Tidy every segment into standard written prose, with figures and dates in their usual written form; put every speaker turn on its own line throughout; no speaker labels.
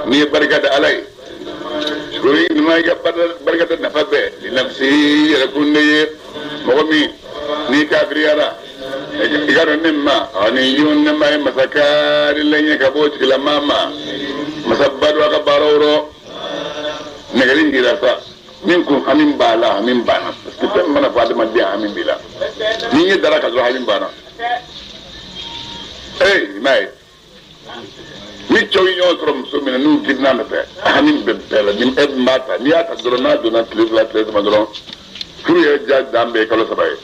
N'i ye barika da Ala ye, sukuri ɲuman i ka barika da nafa bɛɛ linafsi yɛrɛ kun de ye. Mɔgɔ min n'i kafiriyara, i ka dɔn ne ma ani yun ne ma ye masa kaarilen ye ka bɔ o tigilamaa ma, masaba don a ka baaraw rɔ. Nɛgɛli yira sa min kun hami b'a la, hami banna, parce que fɛn mana fɔ adamaden hami b'i la, n'i ɲɛ dara ka sɔrɔ hami banna. Ee, i m'a ye ni cɛw ye ɲɔgɔn sɔrɔ muso min na, n'u girinna nɔfɛ, hami bɛ bɛɛ la. Ni e min b'a ta, n'i y'a ta dɔrɔn, n'a donna tile 2 tile 3 dɔrɔn, furu yɛrɛ ja dan bɛɛ ye kalo 3 ye.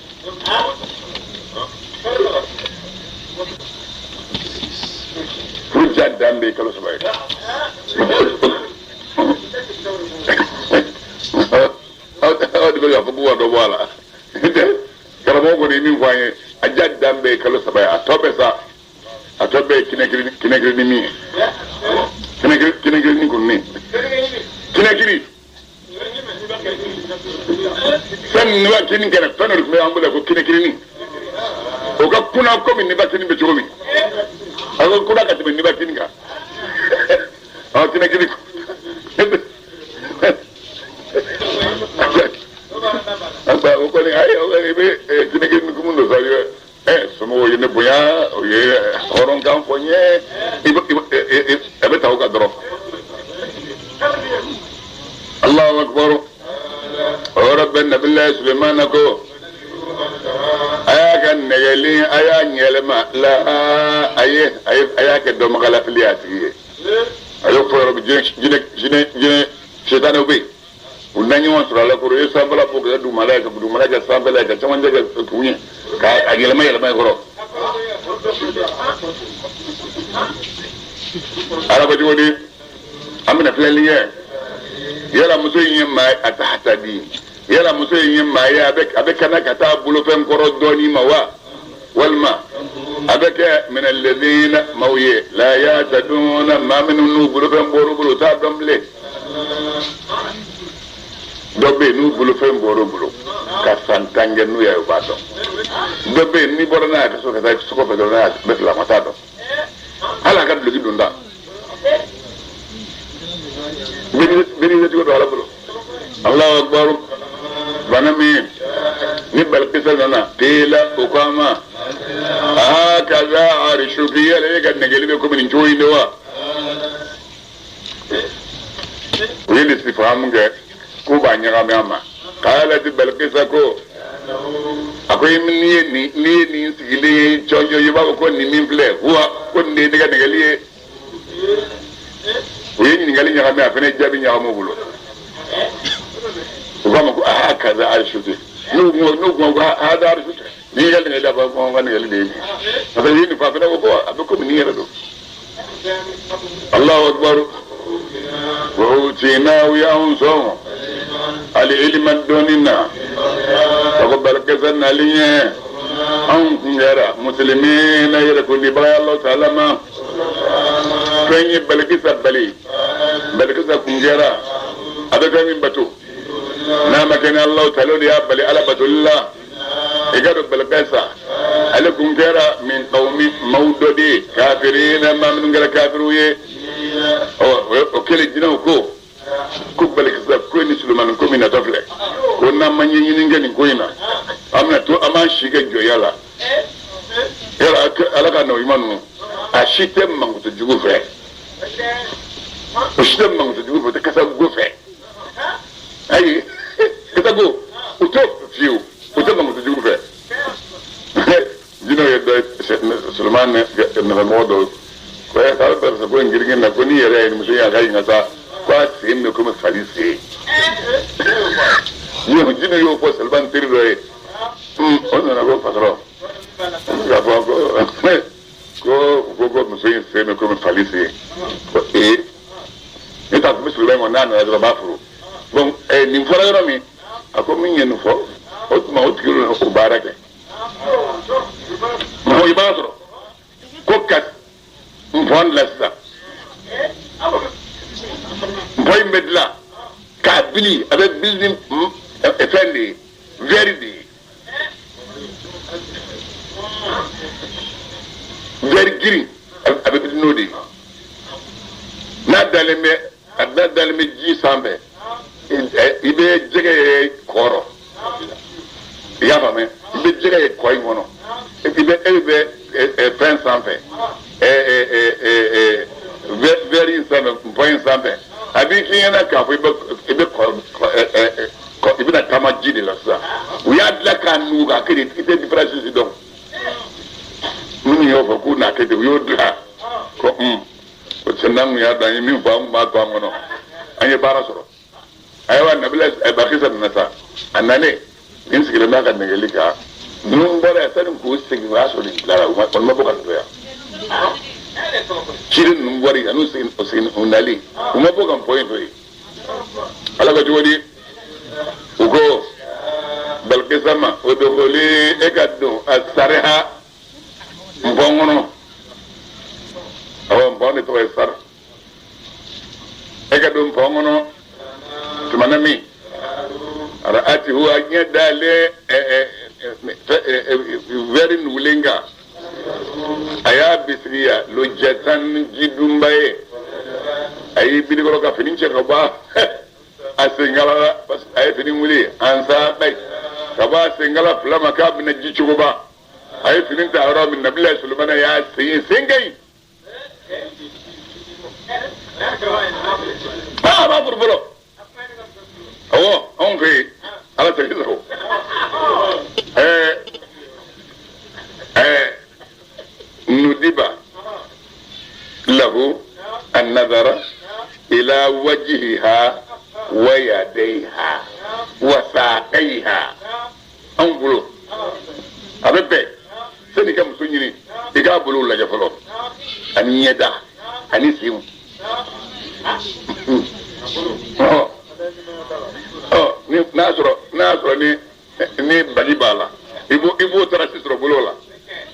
Furu ja dan bɛɛ ye kalo 3 ye. Aw de bɛ k'a fɔ k'u ka dɔ bɔ a la. Karamɔgɔ kɔni ye min fɔ an ye, a ja dan bɛɛ ye kalo 3 ye, a tɔ bɛɛ sa, a tɔ bɛɛ ye kɛnɛkiri ni min ye, kɛnɛkiri ni kunni, kɛnɛkiri fɛn niba kini kɛnɛ, fɛn dɔ de tun bɛ an bolo ko kɛnɛkirini, o ka kunna komi niba kini bɛ cogo min, a ka kunna ka tɛmɛ niba kini kan. Ɔ, kɛnɛkiri o kɔni, ayi, o kɔni i bɛ kɛnɛkirini kumu don sa. Somɔgɔw ye ne bonya, o ye hɔrɔnkan fɔ n ye, a bɛ ta o kan dɔrɔn. Allahu akbar. O yɔrɔ bɛɛ Nabilayi Sulemana ko a y'a ka nɛgɛli, a y'a ɲɛlɛma la, a ye a y'a kɛ dɔnbagalafili a tigi ye. A y'o fɔ yɔrɔ min, jinɛ jinɛ jinɛ sitanɛw bɛ yen, u na ɲɔgɔn sɔrɔ a la kɔrɔ, u ye sanfɛla bɔ ka kɛ dugumala ye, ka dugumala kɛ sanfɛla ye, ka cɛmancɛ kɛ kun ye, k'a yɛlɛma yɛlɛma i kɔrɔ. Ala ko cogo di? An bɛna filɛli kɛ. Yala muso in ye maa ye, a tahtadi, yala muso in ye maa ye, a bɛ kana ka taa bolofɛn kɔrɔ dɔɔni ma wa, walima a bɛ kɛ mina lezina maaw ye la yahtaduna, maa minnu n'u bolofɛn bɔr'u bolo, u t'a dɔn bilen. Dɔ bɛ yen, n'u bolofɛn bɔr'u bolo ka san 10 kɛ, n'u y'a ye, u b'a dɔn. Dɔ bɛ yen, n'i bɔra n'a ye ka sɔrɔ ka taa so kɔfɛ dɔrɔn, n'a bɛ fila ma t'a dɔn, hali a ka duloki don da bɛɛ n'i cogo don Ala bolo. Allahu akbar. Bana min ni Balikisa nana qila, o ko a ma hakaza arshuki, yala e ka nɛgɛli bɛ komi nin cogo in de wa? U ye istifhamu kɛ k'u b'a ɲagami a ma. Qalat, Balikisa ko, a ko n'i ye nin, n'i ye nin sigilen ye cɔncɔn, i b'a fɔ ko nin min filɛ huwa, ko nin de ye ne ka nɛgɛli ye. U ye ɲininkali ɲagami, a fana ye jaabi ɲagami u bolo. U k'a ma ko hakaza arshuki, n'u ko ko hada arshuki, n'i ka nɛgɛli, a b'a fɔ ko n ka nɛgɛli de ye nin ye, parce que i ye nin fɔ, a fana ko ko a bɛ komi nin yɛrɛ don. Allahu akbar. Wa utina, u y'anw sɔn ali ilima, dɔnni na, ka ko Balikisa nali ɲɛ, anw kun kɛra musulimi na yɛrɛ kun dibaga ye Alahu taala ma. Fɛn ye Balikisa bali, Balikisa kun kɛra a bɛ fɛn min bato n'a ma kɛ ni Alahu taala, o de y'a bali Ala batoli la. I ka dɔn Balikisa ale kun kɛra min qawmi, maaw dɔ de ye, kafirina, maa minnu kɛra kafiriw ye. Ɔ, o kɛlen, jinɛw ko ko Balikisa ko ni Sulemani ko min natɔ filɛ, ko n'an ma ɲɛɲini kɛ nin ko in na, an bɛna to an b'an si kɛ jɔnya la. Yala Ala ka nɔ ɲuman ninnu, a si tɛ mankutu jugu fɛ, o si tɛ mankutu jugu fɛ, o tɛ kasa go fɛ. Ayi, kasa go u t'o fiyewu, u tɛ mankutu jugu fɛ. Jinɛw ye dɔ Sulemani nɔfɛmɔgɔ dɔw ko ɛ k'ale bɛ ko in girin na, ko n'i yɛrɛ ye muso in, a ka ɲi ka taa, ko a sen bɛ komi fali sen. Jinɛw y'o fɔ Sulemani teri dɔ ye. O nana ko patɔrɔn k'a fɔ ko muso in sen bɛ komi fali sen, ko ee, ne t'a fɔ bɛ Sulemani kɔnɔ, n'a nana dɔrɔn b'a furu. Bon, nin fɔra yɔrɔ min, a ko min ye nin fɔ, o tuma o tigi o baara kɛ. Mɔgɔ i b'a sɔrɔ ko ka npɔn dilan sisan, npɔn in bɛ dilan k'a bili, a bɛ bili ni fɛn de ye, verre de ye, verre girin, a bɛ bili n'o de ye. N'a dalen bɛ a da dalen bɛ ji sanfɛ i bɛ jɛgɛ ye kɔ rɔ i y'a faamuya i bɛ jɛgɛ ye kɔ in kɔnɔ i bɛ e bɛ fɛn sanfɛ wɛri in sanfɛ npɔn in sanfɛ a b'i k'i ɲɛna k'a fɔ i bɛ kɔ i bɛna taama ji de la sisan u y'a dilan k'a nugu k'a kɛ de i tɛ différence si dɔn minnu y'o fɔ k'u n'a kɛ ten u y'o dilan ko o cɛ n'an kun y'a dɔn an ye min fɔ an kun b'a to an kɔnɔ an ye baara sɔrɔ ayiwa nabila bakisa nana sa a nalen nin sigilen b'a ka nɛgɛli kan ninnu bɔra yan sani k'u segin o y'a sɔrɔ nin tilara u ma kɔni ma bɔ ka nin to yan ciden ninnu bɔra yen an'u segin o segin u nalen u ma bɔ ka npɔn in to yen ala ko cogo di u ko balikisa ma udukuli e ka don asariha npɔn kɔnɔ awɔ npɔn de tɔgɔ ye sari e ka don npɔn kɔnɔ tuma na min ra'atihu a ɲɛ dalen wɛri nugulen kan a y'a bisigiya lujatan jidunba ye a y'i birikɔrɔ ka fini cɛ ka bɔ a senkala la a ye fini wuli an saqayi ka bɔ a senkala fila ma k'a bɛna ji cogoba a ye fini ta yɔrɔ min nabila sulemana y'a sen ye sen ka ɲi aa b'a furu fɔlɔ awɔ anw fɛ yen ala tɛ sago ɛɛ ɛɛ nudiba lahu an nazara ila wajihiha wa yadayha wa saqayha anw bolo a bɛ bɛn sani i ka muso ɲini i k'a bolow lajɛ fɔlɔ ani ɲɛda ani senw ɔ ɔ ni n'a sɔrɔ n'a y'a sɔrɔ ni ni bagi b'a la i b'o i b'o tarasi sɔrɔ bolo la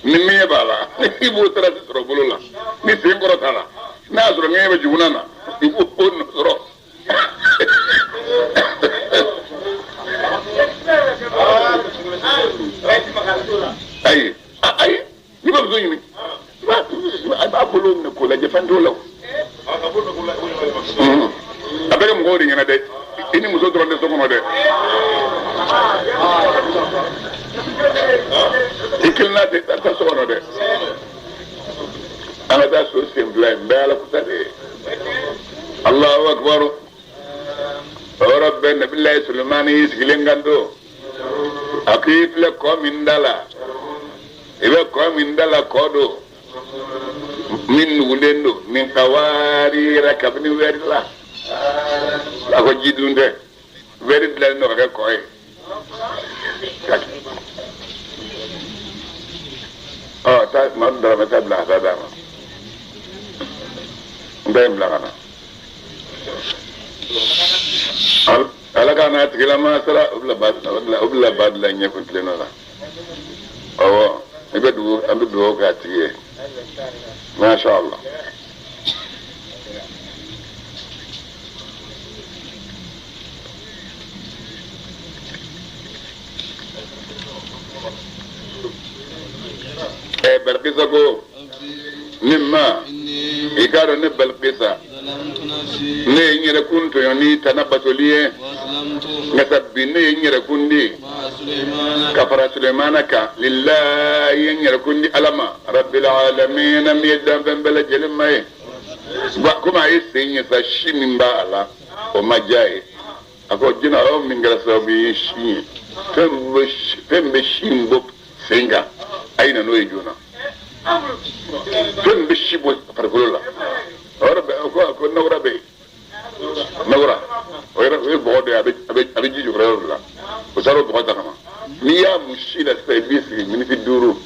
ni ŋɛɲɛ b'a la i b'o tarasi sɔrɔ bolo la ni sen kɔrɔ t'a la n'a y'a sɔrɔ ŋɛɲɛ bɛ jugunan na i b'o o nɔ sɔrɔ. Ayi ayi n'i bɛ muso ɲini i b'a bolo minɛ k'o lajɛ fɛn t'o la o a bɛ kɛ mɔgɔw de ɲɛna dɛ i ni muso dɔrɔn tɛ so kɔnɔ dɛ i kelen n'a tɛ taa so kɔnɔ dɛ an ka taa so sen fila in bɛɛ ala kuta de ye Allahu akbar o yɔrɔ bɛɛ nabilayi sulemani y'i sigilen kanto a ko i filɛ kɔ min da la i bɛ kɔ min da la kɔ don min nugulen don min kawarira kabini wɛri la a ko ji dun tɛ wɛri dilannen don ka kɛ kɔ ye ɔ taa maa dɔrɔmɛ ta bila ka taa d'a ma n bɛ in bila ka na ala ka n'a tigilama sara o bila ba o bila ba bila ɲɛ kun tilenna la awɔ i bɛ dugu an bɛ dugawu k'a tigi ye masha Allah. Balikisa ko ne ma i k'a dɔn ne Balikisa ne ye n yɛrɛ kun tɔɲɔ ni tana batoli ye nka sa bi ne ye n yɛrɛ kun di ka fara Sulemana kan lillahi ye n yɛrɛ kun di Ala ma rabbil alamina min ye danfɛn bɛɛ lajɛlen ma ye komi a ye sen ye sa si min b'a la o ma diya ye a ko jinɛ aw min kɛra sababu ye si ye fɛn bɛ si in bɔ sen kan a ye na n'o ye joona fɛn bɛ si bɔ farikolo la o yɔrɔ bɛɛ ko ko nawura bɛ yen nawura o yɛrɛ o ye bɔgɔ dɔ ye a bɛ ji jukɔrɔ yɔrɔ de la o taara o bɔgɔ ta ka na n'i y'a mun si la sisan i b'i sigi miniti 5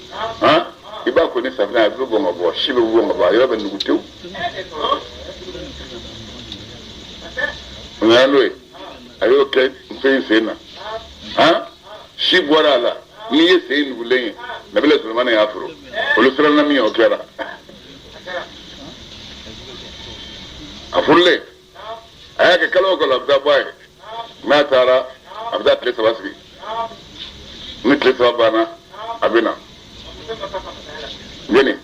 han i b'a ko ni safinɛ a bɛ bɔn ka bɔ si bɛ bɔn ka bɔ a yɔrɔ bɛ nugu tewu o nana n'o ye a y'o kɛ muso in sen na han si bɔra a la n'i ye sen nugulen ye nabila sulemana y'a furu olu siranna min o kɛra a furulen a y'a kɛ kalo o kalo a bɛ taa bɔ a ye n'a taara a bɛ taa tile 3 sigi ni tile 3 banna a bɛ na jɛni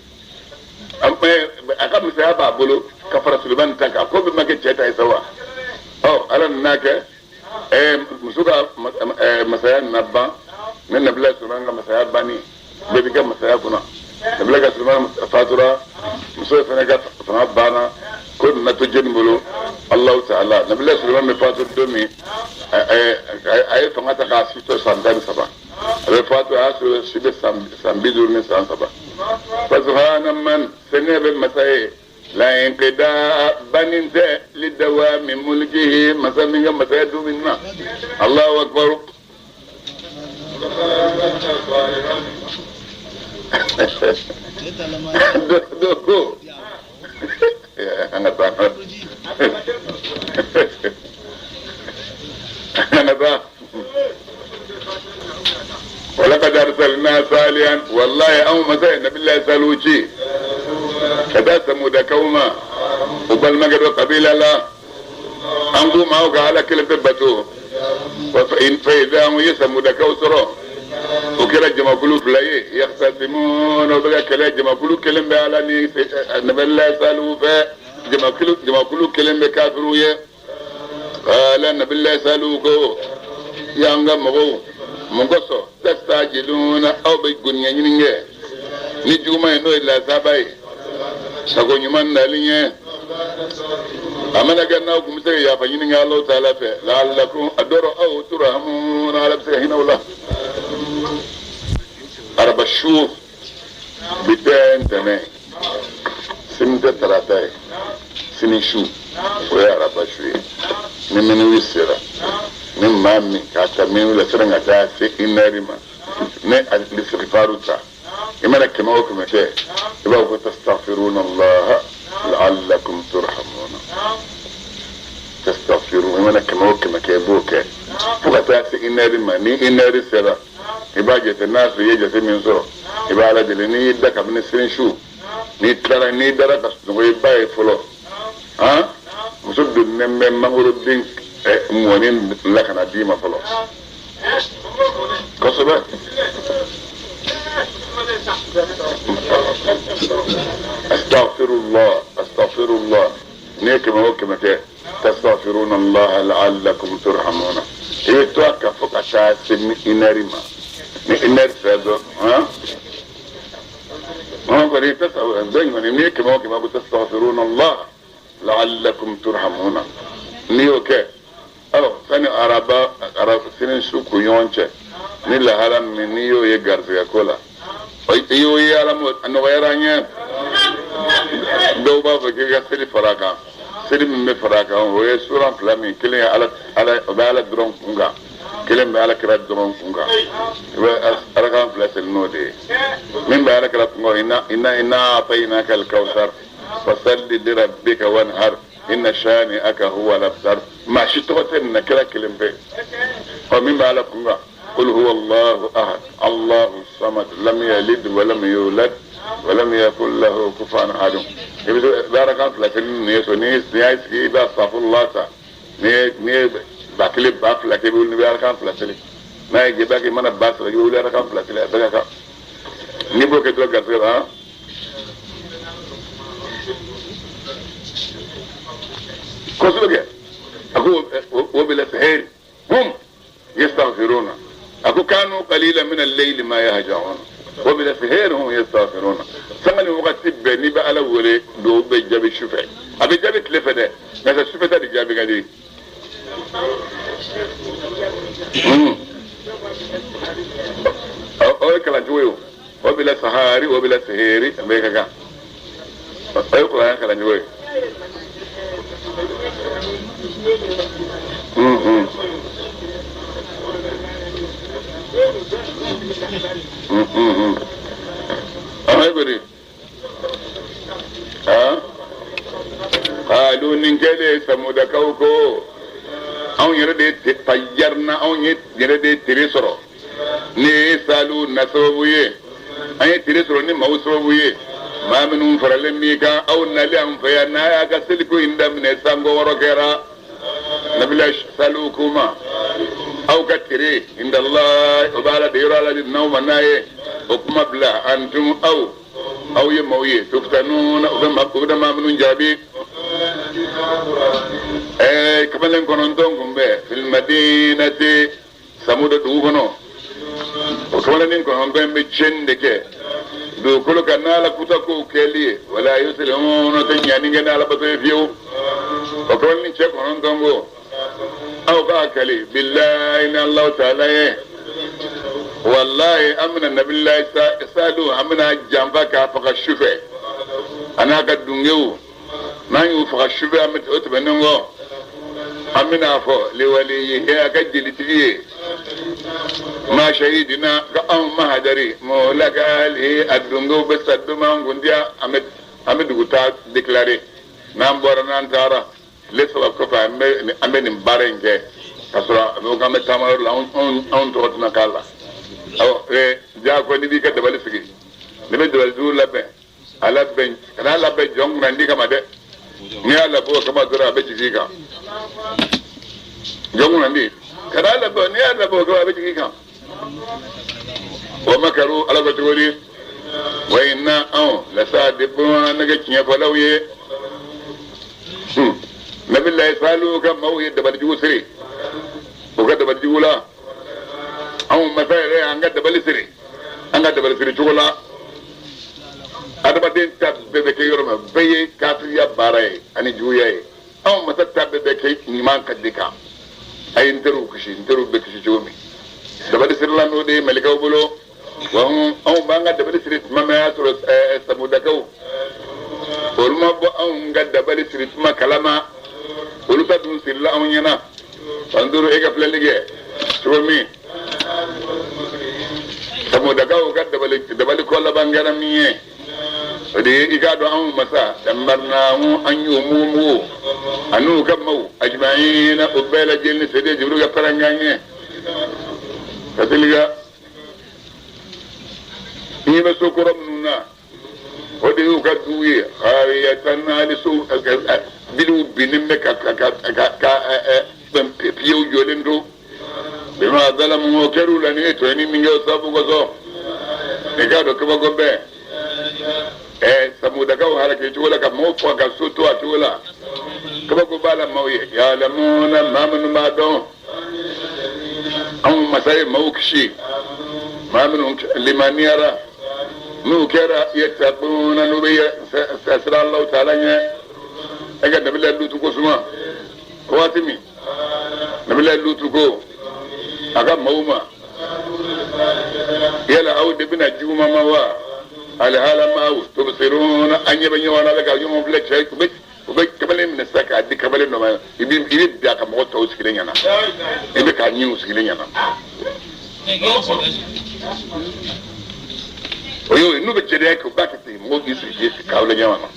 a ka masaya b'a bolo. Ka fara Sulemani ta kan, ko bɛɛ ma kɛ cɛ ta ye sa wa? Ɔ, Ala nana kɛ muso ka masaya nana ban. Ne Nabila Sulemani ka masaya banni, bɛɛ b'i ka masaya kunna. Nabila ka Sulemani fatura, muso fana ka fanga banna, ko nana to jɔnni bolo? Alahu taala. Nabila Sulemani bɛ fatu don min, a ye fanga ta k'a si to san 13. A bɛ fatu, a y'a sɔrɔ si bɛ san 53. Fasubhana man, sɛnɛ bɛ masa ye, la inqida, banni tɛ, li dawami mulkihi, masa min ka masaya dun min na. Allahu akbar. Dɔ ko an ka taa, an ka taa. Walaqad arsalna salihan, wallahi anw masa ye Nabilayi Salihu ci ka taa Samudakaw ma, u balimakɛ dɔ kabila la. An k'u ma, aw ka Ala kelen pe bato. Fa idha hum, ye Samudakaw sɔrɔ, o kɛra jamakulu fila ye, yakhtasimuna, o bɛ ka kɛlɛ. Jamakulu kelen bɛ Ala ni Nabilayi Salihu fɛ, jamakulu kelen bɛ kafiriw ye. Qala, Nabilayi Salihu ko, y'an ka mɔgɔw, mun kosɔn tastajiluna, aw bɛ goniya ɲini kɛ ni juguman ye, n'o ye lasaba ye, sago ɲuman nali ɲɛ? A mana kɛ n'aw tun bɛ se ka yafa ɲini kɛ Alahu taala fɛ, la'allakum, a dɔrɔ aw, turhamuna, Ala bɛ se ka hinɛ aw la. Araba su, bi tɛ ntɛnɛn, sini tɛ tarata ye, sini su o ye araba su ye. Ni minuit sera, ni maa min k'a ta minuit la sera ka taa se une heure ma, ne istighfaru ta, i mana kɛmɛ o kɛmɛ kɛ, i b'a fɔ ko tastaghfiruna Allah la'allakum turhamuna. Tastaghfiru, i mana kɛmɛ o kɛmɛ kɛ, i b'o kɛ fo ka taa se une heure ma. Ni une heure sera, i b'a jate, n'a sɔrɔ i ye jate min sɔrɔ, i b'a Ala deli. N'i y'i da kabini sini su, n'i tilara, n'i dara ka sunɔgɔ, i ba ye fɔlɔ, han, muso donnen bɛ mangoroden mɔni la ka na d'i ma fɔlɔ kosɛbɛ. Astaghfirullah, astaghfirullah, n'i ye kɛmɛ o kɛmɛ kɛ, tastaghfiruna Allah la'allakum turhamuna, i bɛ to a kan fo ka taa se ni une heure ma. Ni une heure sera dɔrɔn, han han, kɔni tɛ bɛɛ kɔni, n'i ye kɛmɛ o kɛmɛ ko tastaghfiruna Allah la'allakum turhamuna, n'i y'o kɛ, ɔ, sani araba araba sini su ku ɲɔgɔn cɛ, ni lahala min n'i y'o ye garisɛgɛ ko la, i y'o ye, Ala m'o a nɔgɔyara an ye. Dɔw b'a fɔ k'i ka seli fara a kan. Seli min bɛ fara a kan, o ye suran fila min, kelen ye Ala, Ala, o bɛ Ala dɔrɔn kun kan, kelen bɛ Ala kira dɔrɔn kun kan. I bɛ arakan fila seli n'o de ye. Min bɛ Ala kira kun kan, inna inna inna a'tainaka al-kawthar fasalli li rabbika wanhar inna shani'aka huwa al-abtar. Maa si tɔgɔ tɛ nin na, kira kelen pe. Ɔ, min bɛ Ala kun kan, qul huwa Allahu ahad Allahu samad lam yalid wa lam yulad wa lam yakul lahu kufuwan ahad. I bɛ se i bɛ arakan fila seli ni nin ye so. N'i y'a sigi, i bɛ astaghfirullah ta. N'i ye 1000, 2000 kɛ, i bɛ wuli, n'i bɛ arakan fila seli n'a ye, i b'a kɛ, i mana 3000, i bɛ wuli, arakan fila seli, a bɛɛ ka kan. N'i b'o kɛ dɔrɔn, garisɛgɛ la, han. Kosɛbɛ kɛ. A ko wa bil ashari hum yastaghfiruna. A ko kanu qalilan min al-layli ma yahja'un wa bil ashari hum yastaghfiruna. Sanga ni wagati bɛɛ, n'i bɛ Ala wele, duwawu bɛ jaabi su fɛ. A bɛ jaabi tile fɛ dɛ, nka sufɛ ta de jaabi ka di. O ye kalancogo ye. O wa bil ashari wa bil ashari, a bɛɛ ka kan. O ye kuranɛ kalancogo ye. An ko di, han, qalu, nin kɛlen, Samudakaw ko, anw yɛrɛ de ye tayyarna, anw ye yɛrɛ de ye tere sɔrɔ ni ye Salu na sababu ye, an ye tere sɔrɔ ni maaw sababu ye, maa minnu faralen b'i kan. Aw nali an fɛ yan, n'a y'a ka seliko in daminɛ, sanko wɔɔrɔ kɛra. Nabila Salu ko ma, aw ka tere indallah, o bɛ Ala de yɔrɔ, Ala de n'aw ma n'a ye o kuma bila. Antum, aw ye maaw ye, tuftanuna, o bɛ maa minnu jaabi. Ɛɛ kamalen 9 kun bɛ filimadinati samuda dugu kɔnɔ. O kamalennin 9 bɛ tiɲɛni de kɛ dugukolo kan n'ala kuta kow kɛli ye, wala yuslihuna tɛ ɲani kɛ n'ala bato ye fiyewu. O kamalennin cɛ 9 ko aw k'a kali bilayi ni Alahu taala ye, walayi an bɛna nabilayi salihu an bɛna janfa k'a faga su fɛ a n'a ka dungew. N'an y'u faga su fɛ, an bɛ o tɛmɛnen kɔ an bɛna a fɔ liwaliyihi a ka jelitigi ye ma shahidina ka anw ma hadari muhlika ahlihi a dungew bɛ sa don min an kun tɛ an bɛ dugu taa déclarer. N'an bɔra n'an taara tile 3 kɔfɛ an bɛ nin baara in kɛ ka sɔrɔ a bɛ k'an bɛ taama yɔrɔ la, anw tɔgɔ tɛna k'a la. Awɔ ɛɛ jago n'i b'i ka dabali sigi, n'i bɛ dabali jugu labɛn a labɛn kana labɛn jɔn kunnandi kama dɛ. N'i y'a labɛn o kama dɔrɔn a bɛ jigin i kan. Jɔn kunnandi kana labɛn, n'i y'a labɛn o kama a bɛ jigin i kan. Wa makaru ala ko cogo di? Wa inna anw lasadikuna ne kɛ tiɲɛfɔlaw ye. Nabilayi salihu ka maaw ye dabali jugu siri, u ka dabali jugu la anw masa yɛrɛ an ka dabali siri, an ka dabali siri cogo la adamaden ta bɛɛ bɛ kɛ yɔrɔ min bɛɛ ye kafiriya baara ye ani juguya ye. Anw masa ta bɛɛ bɛ kɛ ɲuman ka de kan. A ye n teriw kisi, n teriw bɛ kisi cogo min dabali sirila n'o de ye malikaw bolo. Wa anw b'an ka dabali siri tuma min a y'a sɔrɔ samudakaw olu ma bɔ anw ka dabali siri tuma kalama, olu ta dun sirila anw ɲɛna. Fanzuru e ka filɛli kɛ cogo min samudakaw ka dabali kɔ laban kɛra min ye, o de ye i k'a dɔn anw masa damarnahu an y'u mugumugu an'u ka maaw ajmaina o bɛɛ lajɛlen ni sɛden jibiri ka parankan ye. Ka teliya n'i bɛ so kɔrɔ minnu na, o de y'u ka du ye hariyatan hali so biliw binnen bɛ ka ka ka ka ka piyew jɔlen to bima zalamu o kɛr'u la ni e tɔɲɔni min kɛ o sababu kosɔn. I k'a dɔn kabako bɛɛ samudakaw halaki cogo la ka maaw faga ka so to a cogo la, kabako b'a la maaw ye yalamuna maa minnu b'a dɔn anw masa ye maaw kisi, maa minnu limaniyara n'u kɛra yattaquna n'u bɛ siran Alahu taala ɲɛ. E ka nabila lutu ko suma waati min nabila lutu ko a ka maaw ma yala aw de bɛna juguman ma wa alihala maaw tubsiruna an ɲɛ bɛ ɲɔgɔn na bɛ ka ɲɔgɔn filɛ cɛ u bɛ kamalen minɛ sisan k'a di kamalen dɔ ma i bɛ bin a ka mɔgɔ tɔw sigilen ɲɛna i bɛ k'a ɲin u sigilen ɲɛna o y'o ye n'u bɛ jɛnɛya kɛ u b'a kɛ ten mɔgɔw k'i sigi k'aw lajɛ ɲɔgɔn na.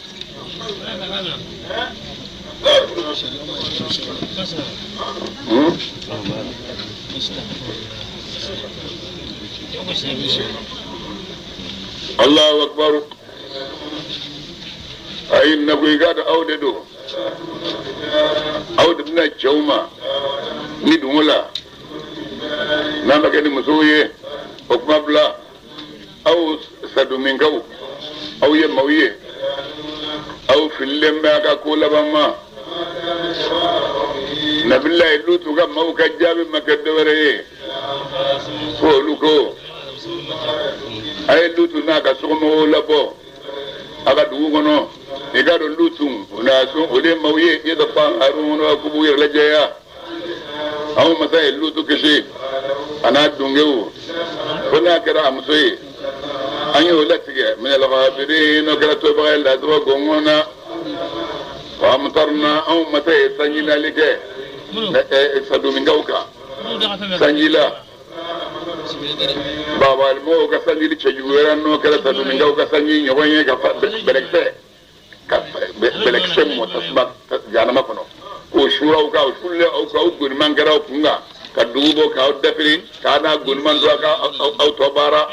Allahu akbar ayi naku i k'a dɔn aw de don aw de bɛna cɛw ma ni dungo la n'a ma kɛ ni musow ye o kuma bila aw saduminkaw aw ye maaw ye aw fililen bɛ a ka ko laban ma. Nabilayi lutu ka maaw ka jaabi ma kɛ dɔwɛrɛ ye fo olu ko a ye lutu n'a ka somɔgɔw labɔ a ka dugu kɔnɔ. I k'a dɔn lutu o n'a so o de ye maaw ye yatataharuna k'u b'u yɛrɛ lajɛya. Anw masa ye lutu kisi a n'a dungew fo n'a kɛra a muso ye an y'o latigɛ minal ghabirin o kɛra tobaga ye lasɔrɔ gɔngɔn na. Wa amtarna anw masa ye sanji nali kɛ saduminkaw kan sanji la babalimɔgɔw ka sanji cɛjuguyara n'o kɛra saduminkaw ka sanji ɲɔgɔn ye ka bɛlɛkisɛ ka bɛlɛkisɛ mɔ tasuma jahanama kɔnɔ k'o suura aw kan o sulen aw kan aw goniman kɛra aw kun kan ka dugu bɔ k'aw dafiri k'a n'a goniman to aw ka aw tɔ baara.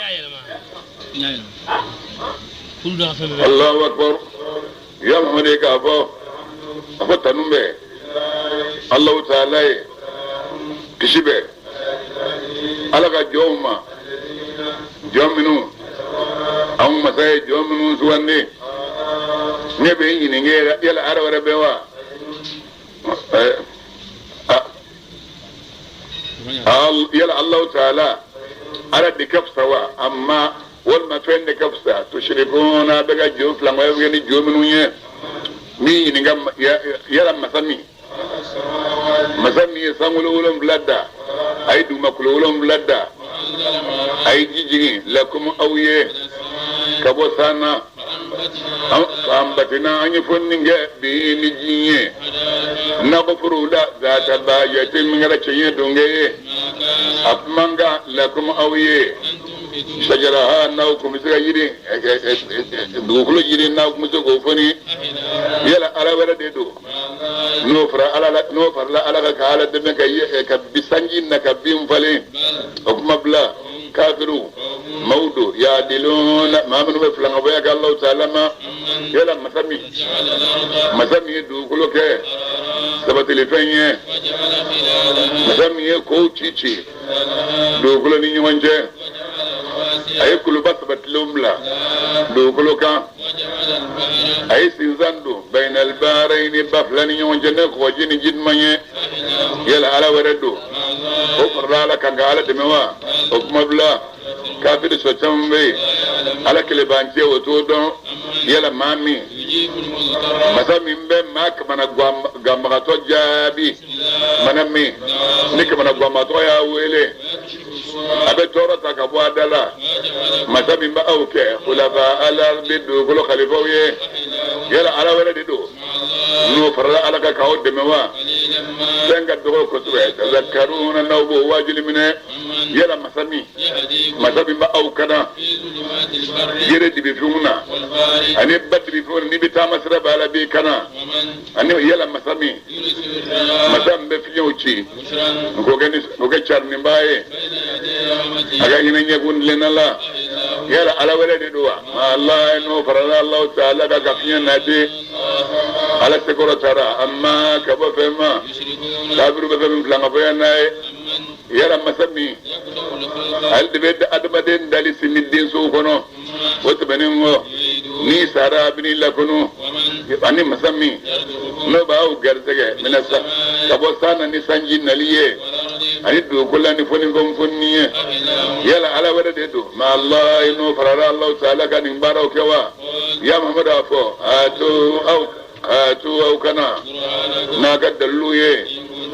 Allahu akbar ya Muhammad k'a fɔ a fɔ tanu bɛ Alahu taala ye kisi bɛ Ala ka jɔnw ma jɔn minnu anw masa ye jɔn minnu sugandi. Ne bɛ ɲininka yala ala wɛrɛ bɛ wa? Yala Allahu taala ala de ka fisa wa amma walima fɛn de ka fisa tushrikuna bɛ ka jo filankɔya kɛ ni jo minnu ye min ɲininka yala masa min masa min ye sankolo wolonfila da a ye dugumakolo wolonfila da a ye ji jigin lakum aw ye ka bɔ san na Anbatina an ye fɔnni kɛ bi ni ji ye nakɔforow la zata bajatin min kɛra cɛɲɛ donkɛ ye a tun man kan lakum aw ye shajaraha n'aw tun bɛ se ka yiri dugukolo yiri n'aw tun bɛ se k'o foni yala ala wɛrɛ de don n'o fara ala la n'o farala ala kan ka ala dɛmɛ ka ka bi sanji na ka bin falen o kuma bila kafiriw maaw don yadiluna maa minnu bɛ filankafoya kɛ Alahu taala ma yala masa min masa min ye dugukolo kɛ sabatilifɛn ye masa min ye kow ci ci dugukolo ni ɲɔgɔn cɛ a ye kuluba sabatilenw bila dugukolo kan a ye sinsan don bayinal baharayini ba fila ni ɲɔgɔn cɛ ne kɔgɔji ni ji duman ye yala ala wɛrɛ don o farala ala kan ka ala dɛmɛ wa o kuma bila kafiri sɔ caman bɛ yen ala kelebancɛ o t'o dɔn yala maa min masa min bɛ maa kamana ganbagatɔ jaabi mana min ni kamana ganbagatɔ y'a wele a bɛ tɔɔrɔ ta ka bɔ a da la masa min bɛ aw kɛ khulafa al-ardi dugukolo khalifaw ye yala ala wɛrɛ de don n'o farala ala kan k'aw dɛmɛ wa fɛn ka dɔgɔ kosɛbɛ tazakkaruna n'aw b'o waajuli minɛ yala masa min masa min bɛ aw kana yiri dibifinw na ani ba dibifinw na n'i bɛ taama sira b'a la b'i kana ani yala masa min masa min bɛ fiɲɛw ci k'o kɛ ni k'o kɛ carininba ye a ka hinɛ ɲɛkun tilenna la yala ala wɛrɛ de don wa ala n'o farala Alahu taala kan ka fiɲɛ nati ala sekɔrɔ taara amma ka bɔ fɛn ma kafiru bɛ fɛn min filankafoya n'a ye yala masa min ale de bɛ adamaden dali sin ni densow kɔnɔ o tɛmɛnen kɔ n'i sara a bɛn'i lakunu ani masa min n'o b'aw garisɛgɛ mina sa ka bɔ san na ni sanji nali ye ani dugukolo la ni fonifɛnw fonini ye yala ala wɛrɛ de don ma Allah n'o farala Alahu taala ka nin baaraw kɛ wa ya Muhamadu a fɔ a to aw a to aw ka na n'a ka dalilu ye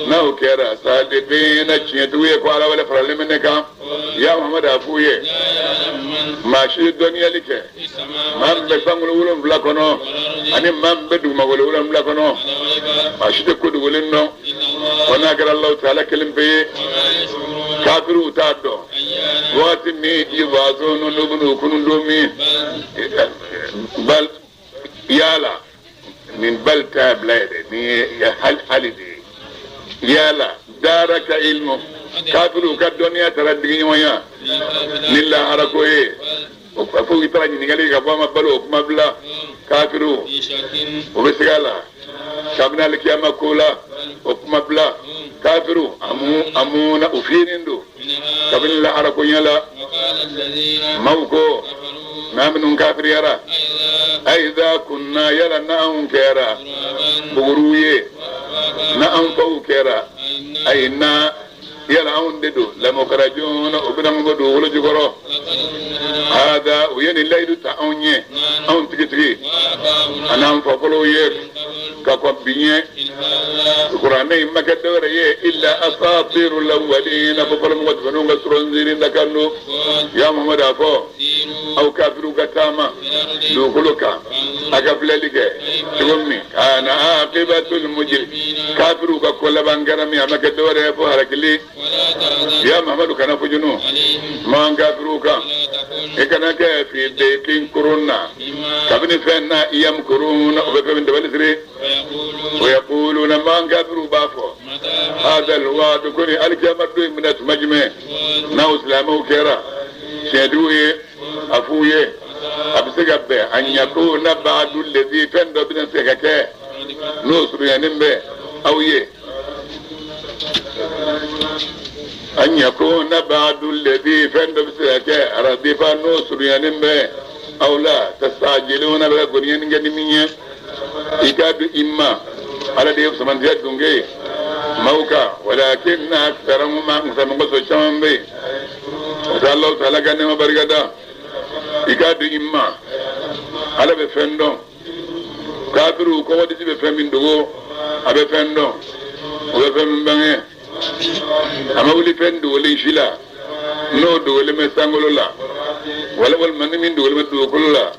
n'aw kɛra sadiqina tiɲɛtigiw ye ko ala wɛrɛ faralen bɛ ne kan ya Muhamadu a f'u ye maa si dɔnniyali kɛ maa min bɛ sankolo wolonwula kɔnɔ ani maa min bɛ dugumakolo wolonwula kɔnɔ maa si tɛ ko dogolen dɔn fo n'a kɛra Alahu taala kelen pe ye kafiriw t'a dɔn waati min yubasuna n'u bɛn'u kunun don min bal yala nin bal t'a bila yɛrɛ nin ye hali de ye yala daraka ilmu kafiriw ka dɔnniya taara digi ɲɔgɔnya ni lahara ko ye o fo i taara ɲininkali ka bɔ a ma balo o kuma bila kafiriw o bɛ siga la kabini alikiyama ko la o kuma bila kafiriw amuna u fiyennen don kabini lahara ko ɲɛ la maaw ko maa minnu kafiriyara ayiza kunna yala n'anw kɛra buguriw ye n'anw faw kɛra ayi na yala anw de don lamukarajuna o bɛna mun bɔ dugukolo jukɔrɔ hada u ye nin layidu ta anw ye anw tigitigi an'an fafɔlɔw ye ka kɔn bi ɲɛ kuranɛ in ma kɛ dɔwɛrɛ ye illa asatiru lawalina fo fɔlɔmɔgɔ tɛmɛnenw ka suranzirin dakan don ya muhamadu a fɔ aw kafiriw ka taama dugukolo kan a ka filɛli kɛ cogo min kana aqibatul mujrim kafiriw ka ko laban kɛra min a ma kɛ dɔwɛrɛ ye fo halakili ya muhamadu kana fujunu man kafiriw kan i kana kɛ fi dayqin kurun na kabini fɛn na yamkuruna o bɛ fɛn min dabali siri wa yaquluna man kafiriw b'a fɔ hadal wa'du ko ni alikiyama don in bɛna tuma jumɛn n'aw silamɛw kɛra tiɲɛtigiw ye a f'u ye a bɛ se ka bɛn an yakuna ba'du lezi fɛn dɔ bɛna se ka kɛ n'o surunyanen bɛ aw ye an yakuna ba'du lezi fɛn dɔ bɛ se ka kɛ radifa n'o surunyanen bɛ aw la tastajiluna bɛ ka goniɲɛni kɛ ni min ye i k'a dɔn i ma. Ala de ye fisamantiya dunge ye maaw kan, walakinna aktharahum nka mɔgɔ sɔrɔ caman bɛ yen o tɛ Alahu taala ka nɛɛma barika da. I k'a dɔn i ma Ala bɛ fɛn dɔn. Kafiriw kɔgɔdisi bɛ fɛn min dogo, a bɛ fɛn dɔn, o bɛ fɛn min bange. A ma wuli fɛn dogolen si la n'o dogolen bɛ sankolo la wala walima ni min dogolen bɛ dugukolo la,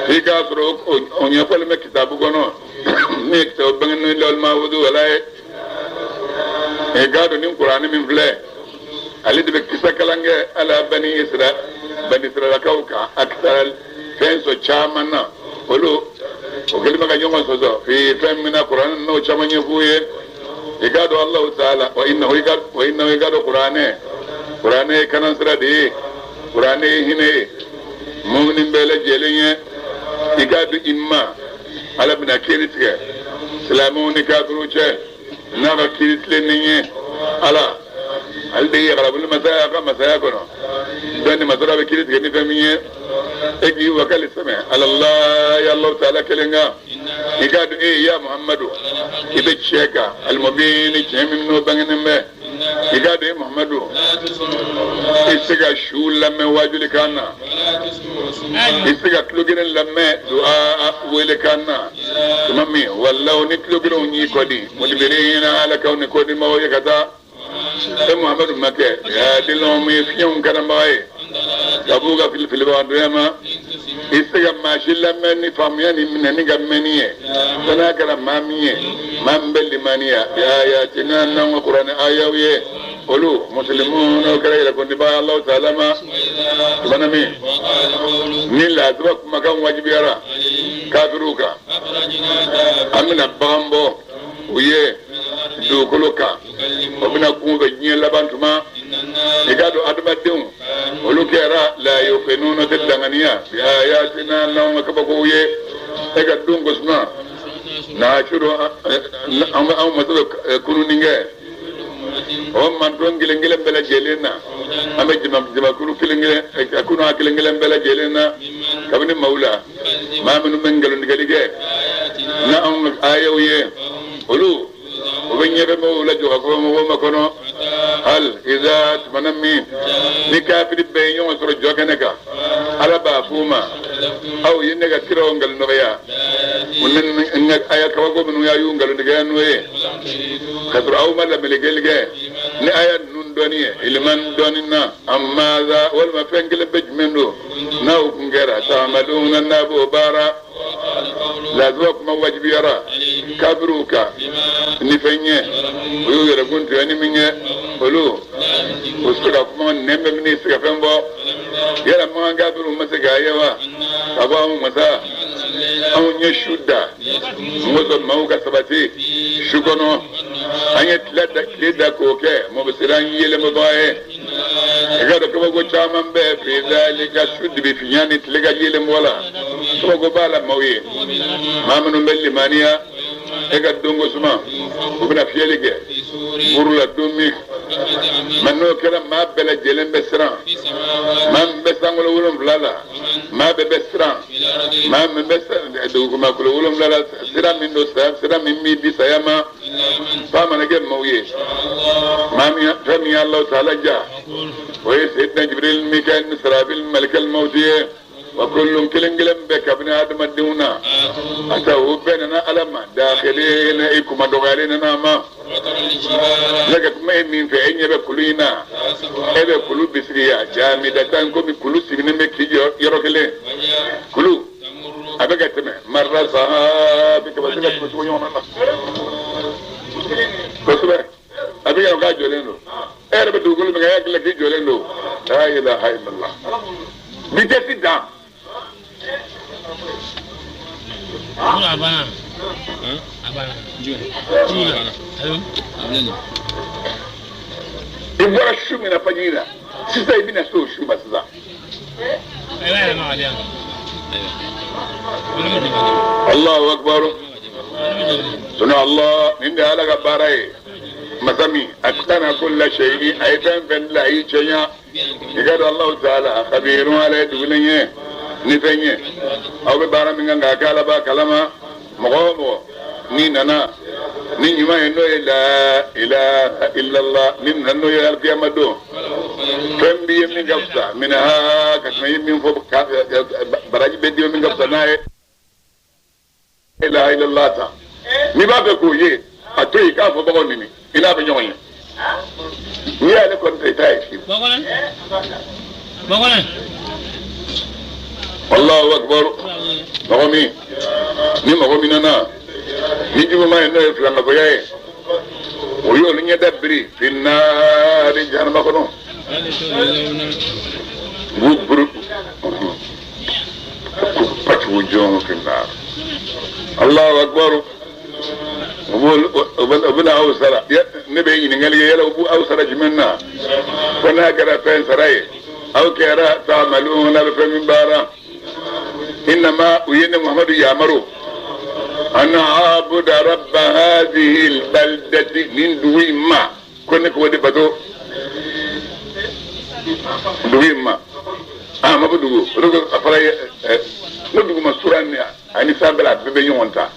f'i k'a sɔrɔ o ɲɛfɔlen bɛ kitabu kɔnɔ min ye kitabu bange n'o ye lawhul mahfuz wala ye. I k'a dɔn nin kuranɛ min filɛ, ale de bɛ kisa kalan kɛ ala bani isra bani isralakaw kan. A kisara fɛn sɔrɔ caman na, olu o kɛlen bɛ ka ɲɔgɔn sɔsɔ fi fɛn min na, kuranɛ n'o caman ɲɛf'u ye. I k'a dɔn Alahu taala wa innahu wa innahu, i k'a dɔn kuranɛ ye kanansira de ye, kuranɛ ye hinɛ ye mumini bɛɛ lajɛlen ye. I k'a dɔn i ma Ala bɛna kiiri tigɛ silamɛw ni kafiriw cɛ n'a ka kiiri tilennen ye. Ala ale de ye garabuli masaya a ka masaya kɔnɔ dɔnni masara bɛ kiiri tigɛ ni fɛn min ye. E k'i wakali sɛmɛ ala ya Alahu taala kelen kan. I k'a dɔn e ya Muhammadu, i bɛ tiɲɛ kan, alimubini, tiɲɛ min n'o bangenen bɛ. I k'a dɔn e Muhammadu, i tɛ se ka su lamɛn waajuli kan na, i tɛ se ka tulo kelen lamɛn du'a wele kan na tuma min walaw ni tulo kelenw y'i kɔdi mudibirina, ala k'aw ni kɔdimaaw ye ka taa. E Muhammadu ma kɛ yaadilɔn ye fiɲɛw kalanbaga ye ka b'u ka filifilibagantoya ma. I tɛ se ka maa si lamɛn ni faamuya ni minɛni ka mɛnni ye fo n'a kɛra maa min ye, maa min bɛ limaniya ayatina, n'anw ka kuranɛ ayaw ye. Olu musilimu n'o kɛra yɛrɛkundibaa Alahu taala ma. Tuma min ni laadaba kumakan wajibiyara kafiriw kan, an bɛna bagan bɔ u ye dugukolo kan, o bɛna kun bɛ diɲɛ laban tuma. I k'a dɔn adamadenw olu kɛra la yuqinuna, tɛ danganiya bi ayatina, n'anw ka kabakow ye. E ka don ko suma n'a suro an bɛ anw masa bɛ kununi kɛ o mantɔn kelen kelen bɛɛ lajɛlen na, an bɛ jamakulu kelen kelen kunu a kelen kelen bɛɛ lajɛlen na kabini maaw la, maa minnu bɛ nkalontigɛli kɛ na anw ka ayaw ye, olu o bɛ ɲɛfɛ mɔgɔw la jɔ ka kɔfɛ mɔgɔw ma kɔnɔ. Hal iza tumana min ni kafiri bɛɛ ye ɲɔgɔn sɔrɔ jɔ kɛnɛ kan, Ala b'a f'u ma: aw ye ne ka kiraw nkalon nɔgɔya, u ni n ka aya kabako minnu y'a y'u nkalontigɛya n'o ye, ka sɔrɔ aw ma lamelegeli kɛ ni aya ninnu dɔnni ye iliman dɔnni na, amma walima fɛn kelen bɛ jumɛn don n'aw kun kɛra ta'maluna, n'a b'o baara. Laadaba kuma wajibiyara kafiriw kan ni fɛn ye, o y'u yɛrɛ kun tigɛ ni min ye, olu o se ka kuma nɛn bɛ min se ka fɛn bɔ. Yala makan kafiriw ma se k'a ye wa ka bɔ anw masa anw ye su da n ko sɔn maaw ka sabati su kɔnɔ, an ye tile da tile da k'o kɛ mɔbisiran yelenbɔbaga ye. I ka dɔn kabako caman bɛ fi zalika, su dibi finya ni tile ka yeelen bɔ la, kabako b'a la maaw ye, maa minnu bɛ limaniya. E ka donko suma, u bɛna fiyɛli kɛ buru la don min ma, n'o kɛra maa bɛɛ lajɛlen bɛ siran. Maa min bɛ sankolo 7 la, maa bɛɛ bɛ siran. Maa min bɛ dugumakolo 7 la, sira min don, sira min b'i di saya ma, f'a mana kɛ maaw ye, maa min fɛn min ye Alahu taala ja, o ye Seyidina Jibril, Mikael ni Sarafil, malikal mawti ye. Wa kullun, kelen kelen bɛɛ kabini adamadenw na a ta, o bɛɛ nana Ala ma dakhilina, i kuma dɔgɔyalen nana a ma. Ne ka kuma ye min fɛ, e ɲɛ bɛ kulu in na, e bɛ kulu bisigiya jamidatan, komi kulu sigilen bɛ k'i jɔ yɔrɔ kelen, kulu a bɛ ka tɛmɛ marra sahabi kaba se ka tɛmɛ cogo ɲɔgɔn na kosɛbɛ, a bɛ ka k'a jɔlen don. E yɛrɛ bɛ dugukolo min kan, e hakili la k'i jɔlen don. La ilaha illallah, vitesse dan.
A banna. A banna. Ayo.
I bɔra su min na fajiri la sisan, i bɛna se o su ma sisan.
I b'a yɛlɛma ka di yan.
Allahu akbar, sunu Allah, nin de ye Ala ka baara ye. Masa min atqana kulla shay'in, a ye fɛn fɛn dilan a y'i cɛɲa. I ka dɔn Allahu taala khabirun, Ala ye dugulen ye ni fɛn ye aw bɛ baara min kan k'a kɛ, Ala b'a kalama. Mɔgɔ o mɔgɔ N'i nana ni ɲuman ye n'o ye la ilaha illallah, n'i nana n'o ye alikiyama don, fɛn b'i ye min ka fisa minha ka tɛmɛ i ye min fɔ, baraji bɛ di min ka fisa n'a ye ilaha illallah ta. N'i b'a fɛ k'o ye, a to yen k'a fɔ bagaw nini, i n'a bɛ ɲɔgɔn ye. N'i y'ale kɔni ta, i t'a ye fiyewu. Allahu akbar. Mɔgɔ min ni mɔgɔ min nana ni juguman ye, n'o ye filankafoya ye, o y'olu ɲɛda biri finnaari jahanama kɔnɔ, u b'u buru kubbat wujuhum finnar. Allahu akbar. U bɛna aw sara. Ne bɛ ɲininkali kɛ, yala u b'u aw sara jumɛn na? Fo n'a kɛra fɛn sara ye aw kɛra ta'maluna, bɛ fɛn min baara. Innama u ye ne Muhamadu yamaru an abuda rabba hadhihi albaldati, nin dugu in ma, ko ne k'o de bato, dugu in ma. A ma fɔ dugu o de ko a fɔra ye ne dugu ma sura ni ani sanfɛla, a bɛɛ bɛ ɲɔgɔn ta.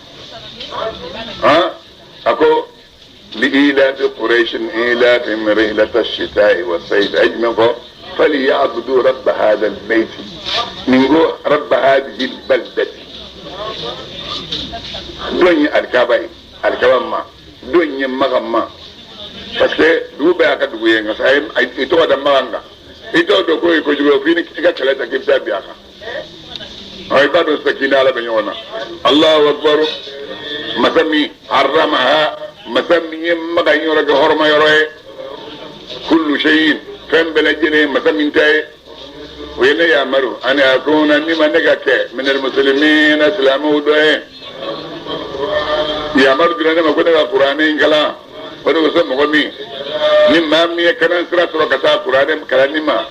A ko liilafi quraishin ilafihim rihlata ash-shita'i was-sayf, a ye jumɛn fɔ? Falyabudu rabba hadha al-bayt, nin ko rabba hadhihi al-baldati. Don ye alikaba ye, alikaba ma don ye Makan ma, parce que dugu bɛɛ y'a ka dugu ye, nka sa a ye i tɔgɔ da Makan kan. I t'o dɔn k'o ye kojugu ye, f'i ni i ka kɛlɛ ta k'i bɛ taa bin a kan. I b'a dɔn sisan k'i ni Ala bɛ ɲɔgɔn na. Allahu akbar. Masa min haramaha, masa min ye Makan yɔrɔ kɛ hɔrɔma yɔrɔ ye, kullu shay'in, fɛn bɛɛ lajɛlen masa min ta ye, o ye ne yamaru ani akuna, ni ma ne ka kɛ minal muslimina, silamɛw dɔ ye. Yamaru dira ne ma ko ne ka kuranɛ in kalan. O de kosɔn mɔgɔ min ni maa min ye kalan sira sɔrɔ ka taa kuranɛ kalanni ma,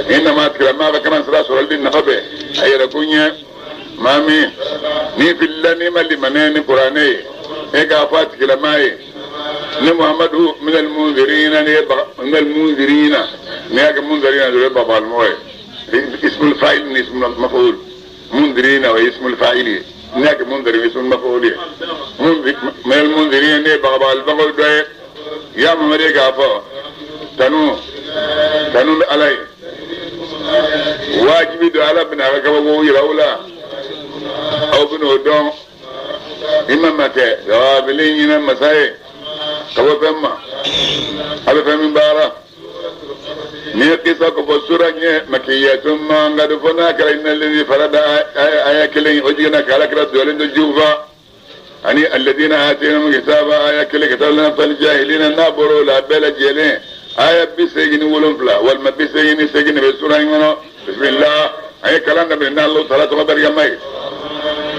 i nama tigilama ka kalan sira sɔrɔli nafa bɛ a yɛrɛ kun ɲɛ. Maa min n'i filila, n'i ma limaniya ni kuranɛ ye, e k'a fɔ a tigilama ye ni Muhamadu minal munzirina, ni ye minal munzirina, n'i y'a kɛ munzirina dɔrɔn, ye babalimɔgɔ ye. Ismul fa'il ni ismul maf'ul, munzirina o ye ismul fa'il ye, n'i y'a kɛ munziri, ismul maf'ul ye. Minal munzirina, ne ye bagabagalibagaw dɔ ye. Ya Muhamadu, e k'a fɔ tanu tanu bɛ Ala ye, wajibi don. Ala bɛna a ka kabako yira aw la, aw bɛn'o dɔn. I ma ma kɛ gafili ɲinɛ masa ye ka bɔ fɛn ma, a bɛ fɛn min baara. Ni ye kisa ko fɔ sura ɲɛ makiyatun ma, nka fɔ n'a kɛra inna alladhi farada aya kelen, o jiginna ka Ala kira dɔlen to jufa ani alladhina atainahum kitaba aya kelen, ka taa lana jahilina. N'a bɔra o la, a bɛɛ lajɛlen aya 87 walima 88 de bɛ sura in kɔnɔ. Bisimilah. An ye kalan daminɛ n'Alahu taala tɔgɔ barikama ye,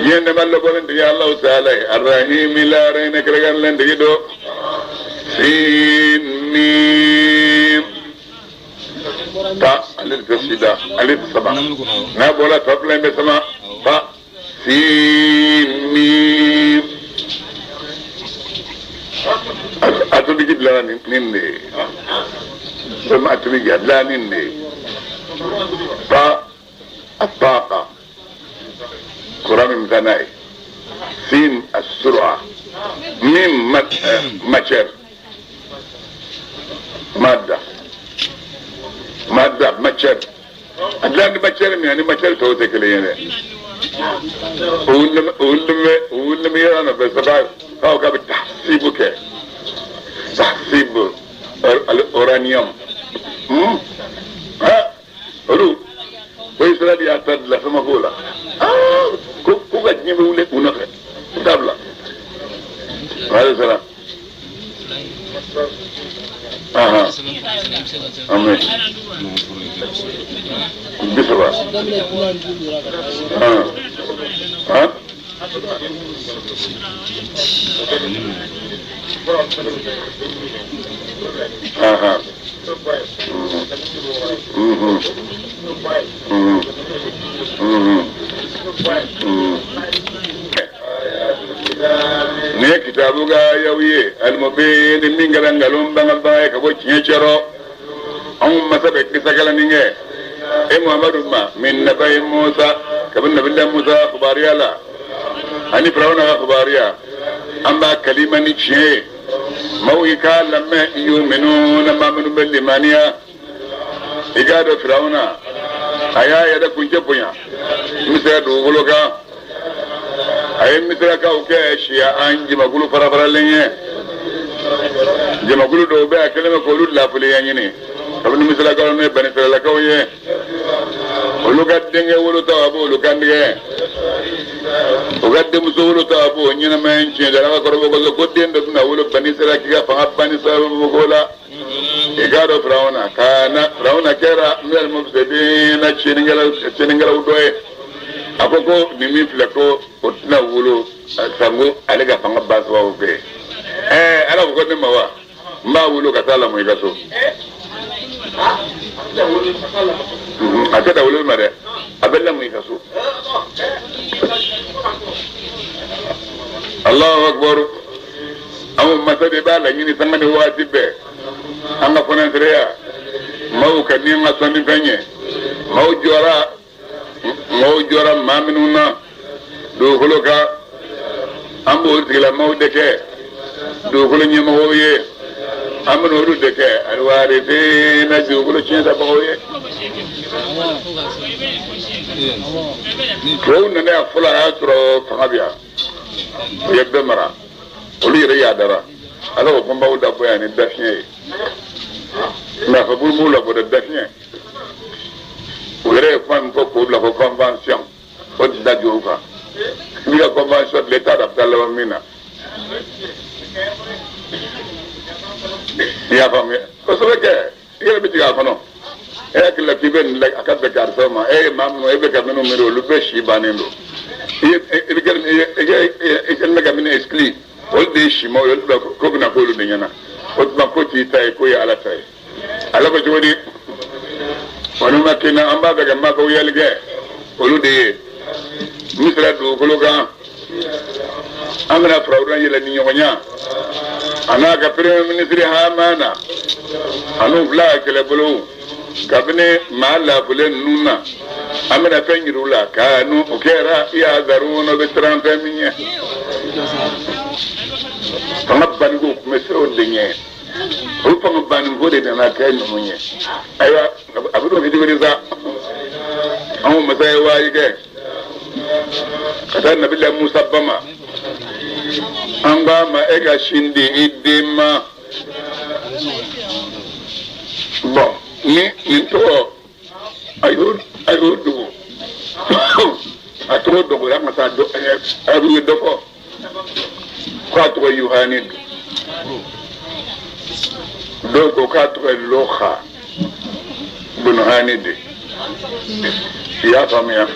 diɲɛ nɛma lɔbɔlen tigi Alahu taala ye, arahimi laara hinɛ kɛrɛnkɛrɛnlen tigi do. Sin mim ta, ale de tɛ sida, ale tɛ sama. N'a bɔra ta fila in bɛ sama fa sin mim. Atomique dilanna nin de ye, bombe atomique a dilanna nin de ye. Ta الطاقة, courant min bɛ taa n'a ye. Sin السرعة, ميم matière, مادة مادة matière. A dilan ni matière min ani matière tɔw tɛ kelen ye dɛ. O wulilen bɛ yɔrɔ nɔfɛ saba k'aw k'a bɛ tahsibu kɛ, tahsib uranium. Ha, olu ko Israël y'a ta dilan, fɛn ma k'o la ko ko ka diɲɛ bɛ wuli u nɔfɛ, u t'a bila. Waaleykum salaam. Ahan, amin. 30. Han han. Ahan. Mhm. Mhm. Mhm. Mhm. Nin ye kitabu ka yaw ye alimubin, min kɛra nkalon bangebaa ye ka bɔ tiɲɛ cɛrɔ. Anw masa bɛ kisa kalanni kɛ e Muhamadu ma min nabayi Musa, kabini nabila Musa kibaruya la. Ani Firawuna ka kibaruya an b'a kalima ni tiɲɛ ye maaw i k'a lamɛn yuminuna maa minnu bɛ limaniya i k'a dɔn Firawuna a y'a yɛrɛ kuncɛ bonya Misira dugukolo kan a ye Misirakaw kɛ siya an jamakulu farafaralen ye jamakulu dɔw bɛ a kɛlen bɛ k'olu lafiliya ɲini kabini Misirakaw n'o ye Banisiralakaw ye olu ka denkɛ wolotɔ a b'olu kantigɛ u ka denmuso wolotɔ a b'o ɲɛnamaya tiɲɛ ala ka kɔrɔbɔ kosɛbɛ ko den dɔ bɛna wolo Banisira k'i ka fanga banni sababu ko la i k'a dɔn Firawuna kana Firawuna kɛra minal mufsidina tiɲɛnikɛlaw dɔ ye a ko ko nin min filɛ ko o tɛna wolo sango ale ka fanga ban sababu kɛ ɛɛ ala ko ko ne ma wa n b'a wolo ka taa lamɔ i ka so a tɛ da wolo ma dɛ a bɛ lamɔ i ka so Allahu akbar anw masa de b'a laɲini sanga ni waati bɛɛ an ka fɔnɛsireya maaw ka ni an ka sɔnni fɛn ye maaw jɔra maa minnu na dugukolo kan an b'o tigilamaaw de kɛ dugukolo ɲɛmɔgɔw ye an bɛna olu de kɛ alwarisina dugukolo tiɲɛtabagaw ye tubabuw nana yan fɔlɔ a y'a sɔrɔ fanga bɛ yan u ye bɛɛ mara olu yɛrɛ yadara ala ko ko n b'aw labɔ yan ni dafiɲɛ ye nka a fɔ k'u b'u labɔ dɛ dafiɲɛ u yɛrɛ ye kuma min fɔ k'o bila ko convention o tɛ da jɔ o kan i b'i ka convention dilan i t'a dɔn a bɛ taa laban min na i y'a faamuya kosɛbɛ kɛ i yɛrɛ bɛ jigin a kɔnɔ e hakili la k'i bɛ nin la a ka bɛn karisa ma e ye maa minnu e bɛ ka minnu miiri olu bɛɛ si bannen don i kɛlen bɛ ka minnu exclure olu de ye simaw ye olu bɛ ko bɛna k'olu de ɲɛna o tuma ko t'i ta ye ko ye ala ta ye ala ko cogo di wa numakkina an b'a fɛ ka mafawuyali kɛ olu de ye Misira dugukolo kan an bɛna Firawuna yɛlɛ ni ɲɔgɔnya a n'a ka premier ministre Hamana an'u fila ka kɛlɛbolo kabini maa laafulen ninnu na an bɛna fɛn yir'u la kanu o kɛra yahzaruna bɛ siran fɛn min ɲɛ fanga banniko tun bɛ siran o de ɲɛ o fanga banniko de nana kɛ ninnu ye ayiwa a bɛ n'o kɛ cogo di sa anw masa ye waayi kɛ ka taa nabila Musa ba ma an k'a ma e ka sin di i den ma bɔn ni nin tɔgɔ a y'o dogo a tɔgɔ dogo an ka taa dɔ a bɛ dɔ fɔ k'a tɔgɔ Yohani don dɔw ko k'a tɔgɔ ye Loha Bunuhani de i y'a faamuya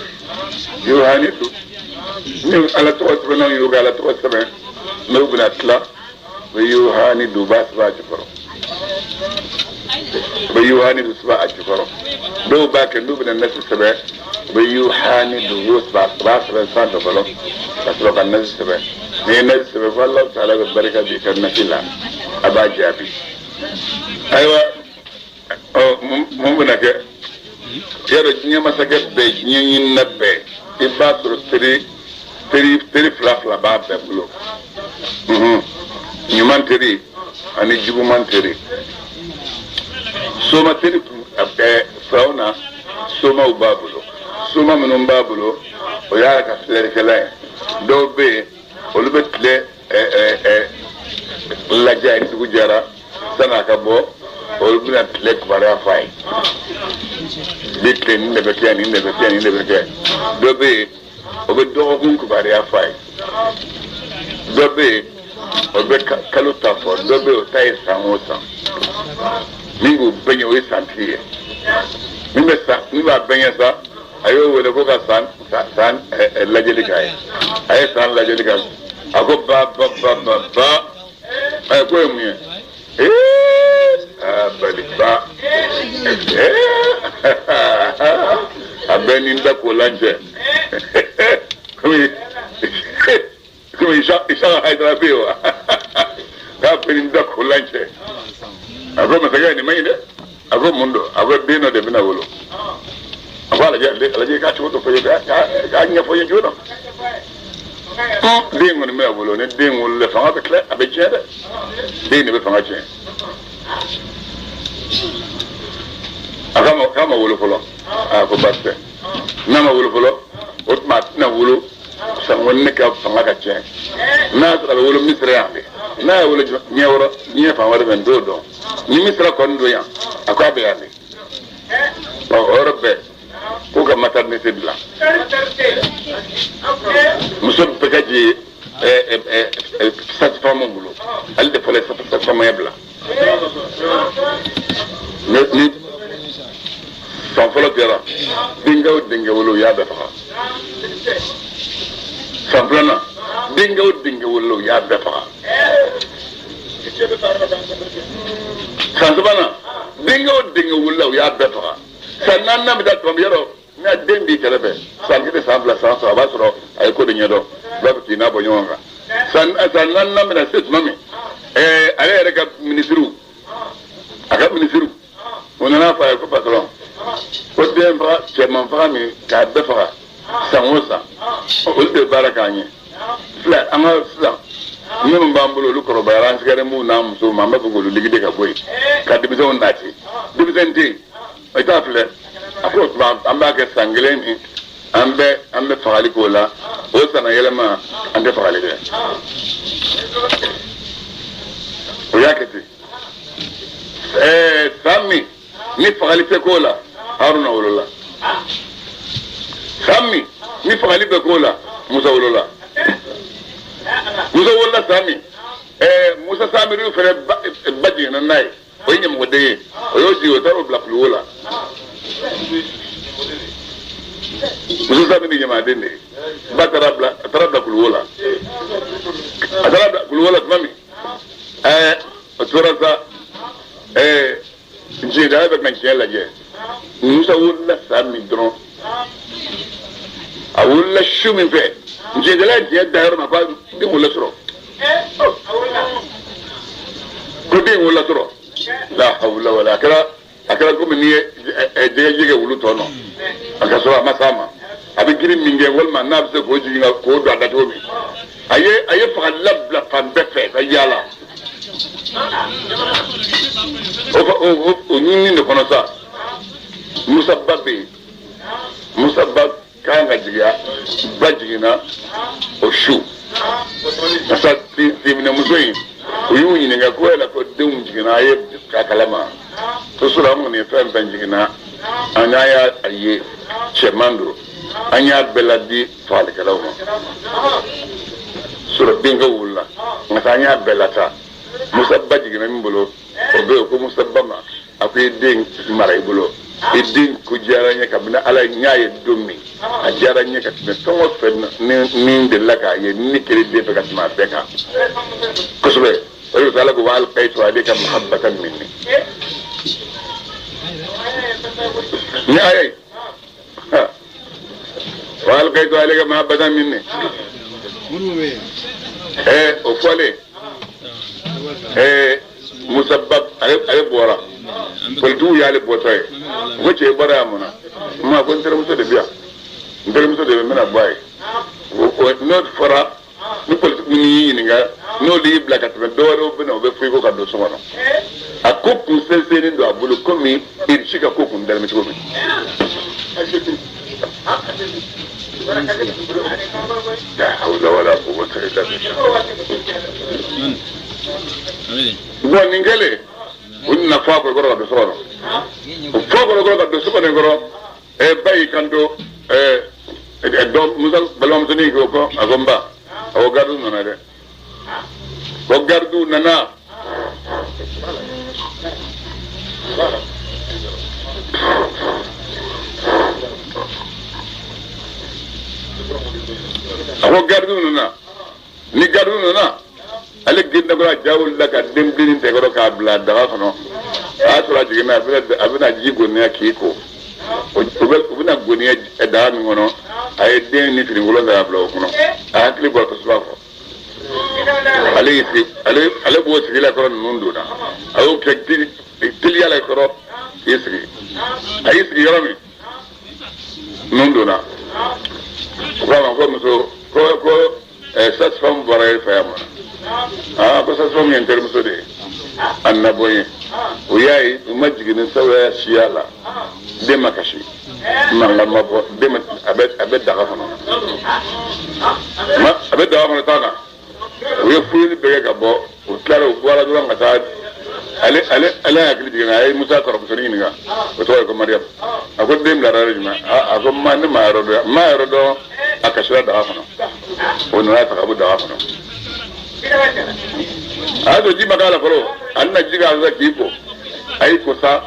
Yohani don ni ala tɔgɔ sɛbɛnnaw y'u ka ala tɔgɔ sɛbɛn n'u bɛna tila u bɛ Yohani don u b'a sɛbɛn a jukɔrɔ u bɛ Yohani don sɛbɛn a jukɔrɔ dɔw b'a kɛ n'u bɛna nasi sɛbɛn u bɛ Yohani don u b'o sɛbɛn u b'a sɛbɛn sanfɛ fɔlɔ ka sɔrɔ ka nasi sɛbɛn n'i ye nasi sɛbɛn fo Alahu taala bɛ barika don i ka nasi la a b'a jaabi ayiwa ɔ mun bɛna kɛ yarɔ diɲɛ masakɛ bɛɛ diɲɛ ɲinina bɛɛ i b'a sɔrɔ teri teri teri fila fila b'a bɛɛ bolo ɲuman teri ani juguman teri soma teri bɛɛ Firawuna somaw b'a bolo soma minnu b'a bolo o y'a ka filɛlikɛla ye dɔw bɛ yen olu bɛ tile lajɛ ni dugu jɛra san'a ka bɔ olu bɛna tile kibaruya fɔ a ye bi tile nin de bɛ kɛ nin de bɛ kɛ nin de bɛ kɛ dɔ bɛ yen o bɛ dɔgɔkun kibaruya fɔ a ye dɔ bɛ yen o bɛ kalo ta fɔ dɔ bɛ yen o ta ye san o san min k'o bɛɛ ɲɛ o ye santigi ye min bɛ san min b'a bɛɛ ɲɛ sa a y'o wele ko ka san san lajɛli k'a ye a ye san lajɛli k'a a ko ba ba ba ba ba ɛ k'o ye mun ye ee aa bali ba ee a bɛɛ ni n da ko la cɛ komi komi Isa Hayidara bɛ yen wa k'a bɛɛ ni n da ko la cɛ a ko masakɛ nin man ɲi dɛ a ko mun don a ko den dɔ de bɛna wolo a ko a lajɛ a lajɛ k'a cogo dɔ fɔ n ye k'a ɲɛfɔ n ye cogo dɔ Den kɔni bɛ wolo, ni den wolola fanga bɛ tila, a bɛ tiɲɛ dɛ. Den de bɛ fanga tiɲɛ. A k'a ma wolo fɔlɔ. A ko baasi tɛ. N'a ma wolo fɔlɔ, o tuma a tɛna wolo sango ne ka fanga ka tiɲɛ. N'a y'a sɔrɔ a bɛ wolo Misira yan de, n'a ye wolo diɲɛ wɛrɛ, diɲɛ fan wɛrɛ fɛ, n t'o dɔn. Ni Misira kɔni don yan, a ko a bɛ yan de. Ɔ, o yɔrɔ bɛɛ k'u ka maternité dilan. Muso bɛɛ ka jigin sage-femme bolo. Ale de fɔlɔ ye sage-femme bila. Ni san fɔlɔ kɛra, denkɛ o denkɛ wolo, u y'a bɛɛ faga. San filanan, denkɛ o denkɛ wolo, u y'a bɛɛ faga. San sabanan, denkɛ o denkɛ wolola, u y'a bɛɛ faga. San naaninan bɛ taa tuma min, yɔrɔ n'a den b'i kɛrɛfɛ, san kelen, san fila, san saba, a b'a sɔrɔ a ye ko de ɲɛdɔn, u b'a fɛ k'i n'a bɔ ɲɔgɔn kan. San naaninan bɛna se tuma min, ale yɛrɛ ka minisiriw, a ka minisiriw, o nana fɔ a ye ko patɔrɔn, ko den faga, cɛman faga min k'a bɛɛ faga san o san, olu de bɛ baara k'an ye. Filɛ, an ka sisan minnu b'an bolo, olu kɔrɔbayara, an sigaren b'u n'an musow ma, an b'a fɛ k'olu ligide ka bɔ yen ka denmisɛnw nati. Denmisɛn tɛ yen, i t'a filɛ. A ko o tuma an b'a kɛ san kelen min, an bɛ fagali k'o la, o sanna yɛlɛma an tɛ fagali kɛ. O y'a kɛ ten. San min ni fagali tɛ k'o la, Haruna wolola. San min ni fagali bɛ k'o la, Musa wolola. Musa wolola san min, Musa Samiri fɛnɛ ba jiginna n'a ye, o ye ɲɛmɔgɔden ye, o y'o jigin, o taara o bila kuluwo la. Musa Samiri ɲamaden de ye, ba taara bila, a taara bila kuluwo la. A taara bila kuluwo la tuma min, o tora sa, jiginda bɛ ka tiɲɛ lajɛ. Musa wolola san min dɔrɔn, a wolola su min fɛ, njɛgɛla ye diɲɛ da yɔrɔ ma ko den wolola sɔrɔ. Ko den wolola sɔrɔ. La hawla wala, a kɛra komi n'i ye jɛgɛ wulu tɔ nɔ, a ka sɔrɔ a ma s'a ma, a bɛ girin min kɛ, walima n'a bɛ se k'o jigin ka k'o don a da cogo min. A ye fagalila bila fan bɛɛ fɛ ka yaala. O ɲinini de kɔnɔ sa, Musa ba bɛ yen. Musa ba kan ka jigin, ba jiginna o su. Masa tinminɛmuso in, u y'u ɲininka ko yala ko denw jiginna, a ye k'a kalama. Ko sɔrɔ an kɔni ye fɛn fɛn jiginna, an y'a ye cɛman don, an y'a bɛɛ ladi fagalikɛlaw ma. Sɔrɔ denkɛ wolola, nka an y'a bɛɛ lataa. Musa ba jiginna min bolo, o bɛ yen, ko Musa ba ma, a ko i den mara i bolo, i den ko diyara n ye kabini Ala n y'a ye don min, a diyara n ye ka tɛmɛ fɛn o fɛn ni delila k'a ye, ni kɛra den fɛ ka tɛmɛ a bɛɛ kan kosɛbɛ. O de Ala ko wa alqaytu alayka mahabbatan minni. Ni aya ye wa alqaytu alayka mahabbatan minni, o fɔlen, Musa ba ale bɔra, politigiw y'ale bɔtɔ ye. U ko cɛ, i bɔra yan mun na? Ma ko n terimuso de bɛ yan, n terimuso de bɛ, n bɛna bɔ a ye. N'o fɔra, ni politigi minnu y'i ɲininka, n'olu y'i bila ka tɛmɛ, dɔw wɛrɛw bɛ na, u bɛ fɔ i ko ka don so kɔnɔ. A ko kun sɛnsɛnnen don a bolo komi irisi ka ko kun dalen bɛ cogo min. La hawla wala quwwata illa billah. Bon, nin kɛlen, u nana fɔ a kɔrɔ ka don so kɔnɔ. U fɔ a kɔrɔ ka don so kɔnɔ kɔrɔ, ba y'i kanto, dɔ Musa balimamusonin ko ko a ko n ba, a ko garidiw nana dɛ. Ko garidiw nana. A ko garidiw nana. Ni garidiw nana, ale girinna kɔrɔ, a ja wulila ka den bilennin tɛ kɔrɔ k'a bila daga kɔnɔ. A y'a sɔrɔ a jiginna, a bɛna ji goniya k'i ko. U bɛna goniya daga min kɔnɔ, a ye den ni finikolon ta k'a bila o kɔnɔ. A hakili bɔra tasuma kɔ. Ale y'i sigi, ale b'o sigi la kɔrɔ, ninnu donna. A y'o kɛ teliya la kɔrɔ, k'i sigi. A y'i sigi yɔrɔ min, ninnu donna. U k'a ma ko muso, ko Sage-femme bɔra e fɛ yan mun na? Ko sage-femme ye n terimuso de ye. A nana bɔ n ye. O y'a ye u ma jigin ni sawaya siya la. Den ma kasi. Mankan ma bɔ den ma a bɛ daga kɔnɔ. A bɛ daga kɔnɔ taa kan. U ye fuyeli bɛɛ kɛ ka bɔ. U tilara u bɔra dɔrɔn ka taa ale hakili jiginna a ye Musa kɔrɔmusonin ɲininka o tɔgɔ ye ko Mariyamu a ko den bilara yɔrɔ jumɛn a ko ma ne ma yɔrɔ dɔn n ma yɔrɔ dɔn a kasira daga kɔnɔ o nana ta ka bɔ daga kɔnɔ a y'a to ji ma k'a la fɔlɔ a nana ji k'a la k'i ko a y'i ko sa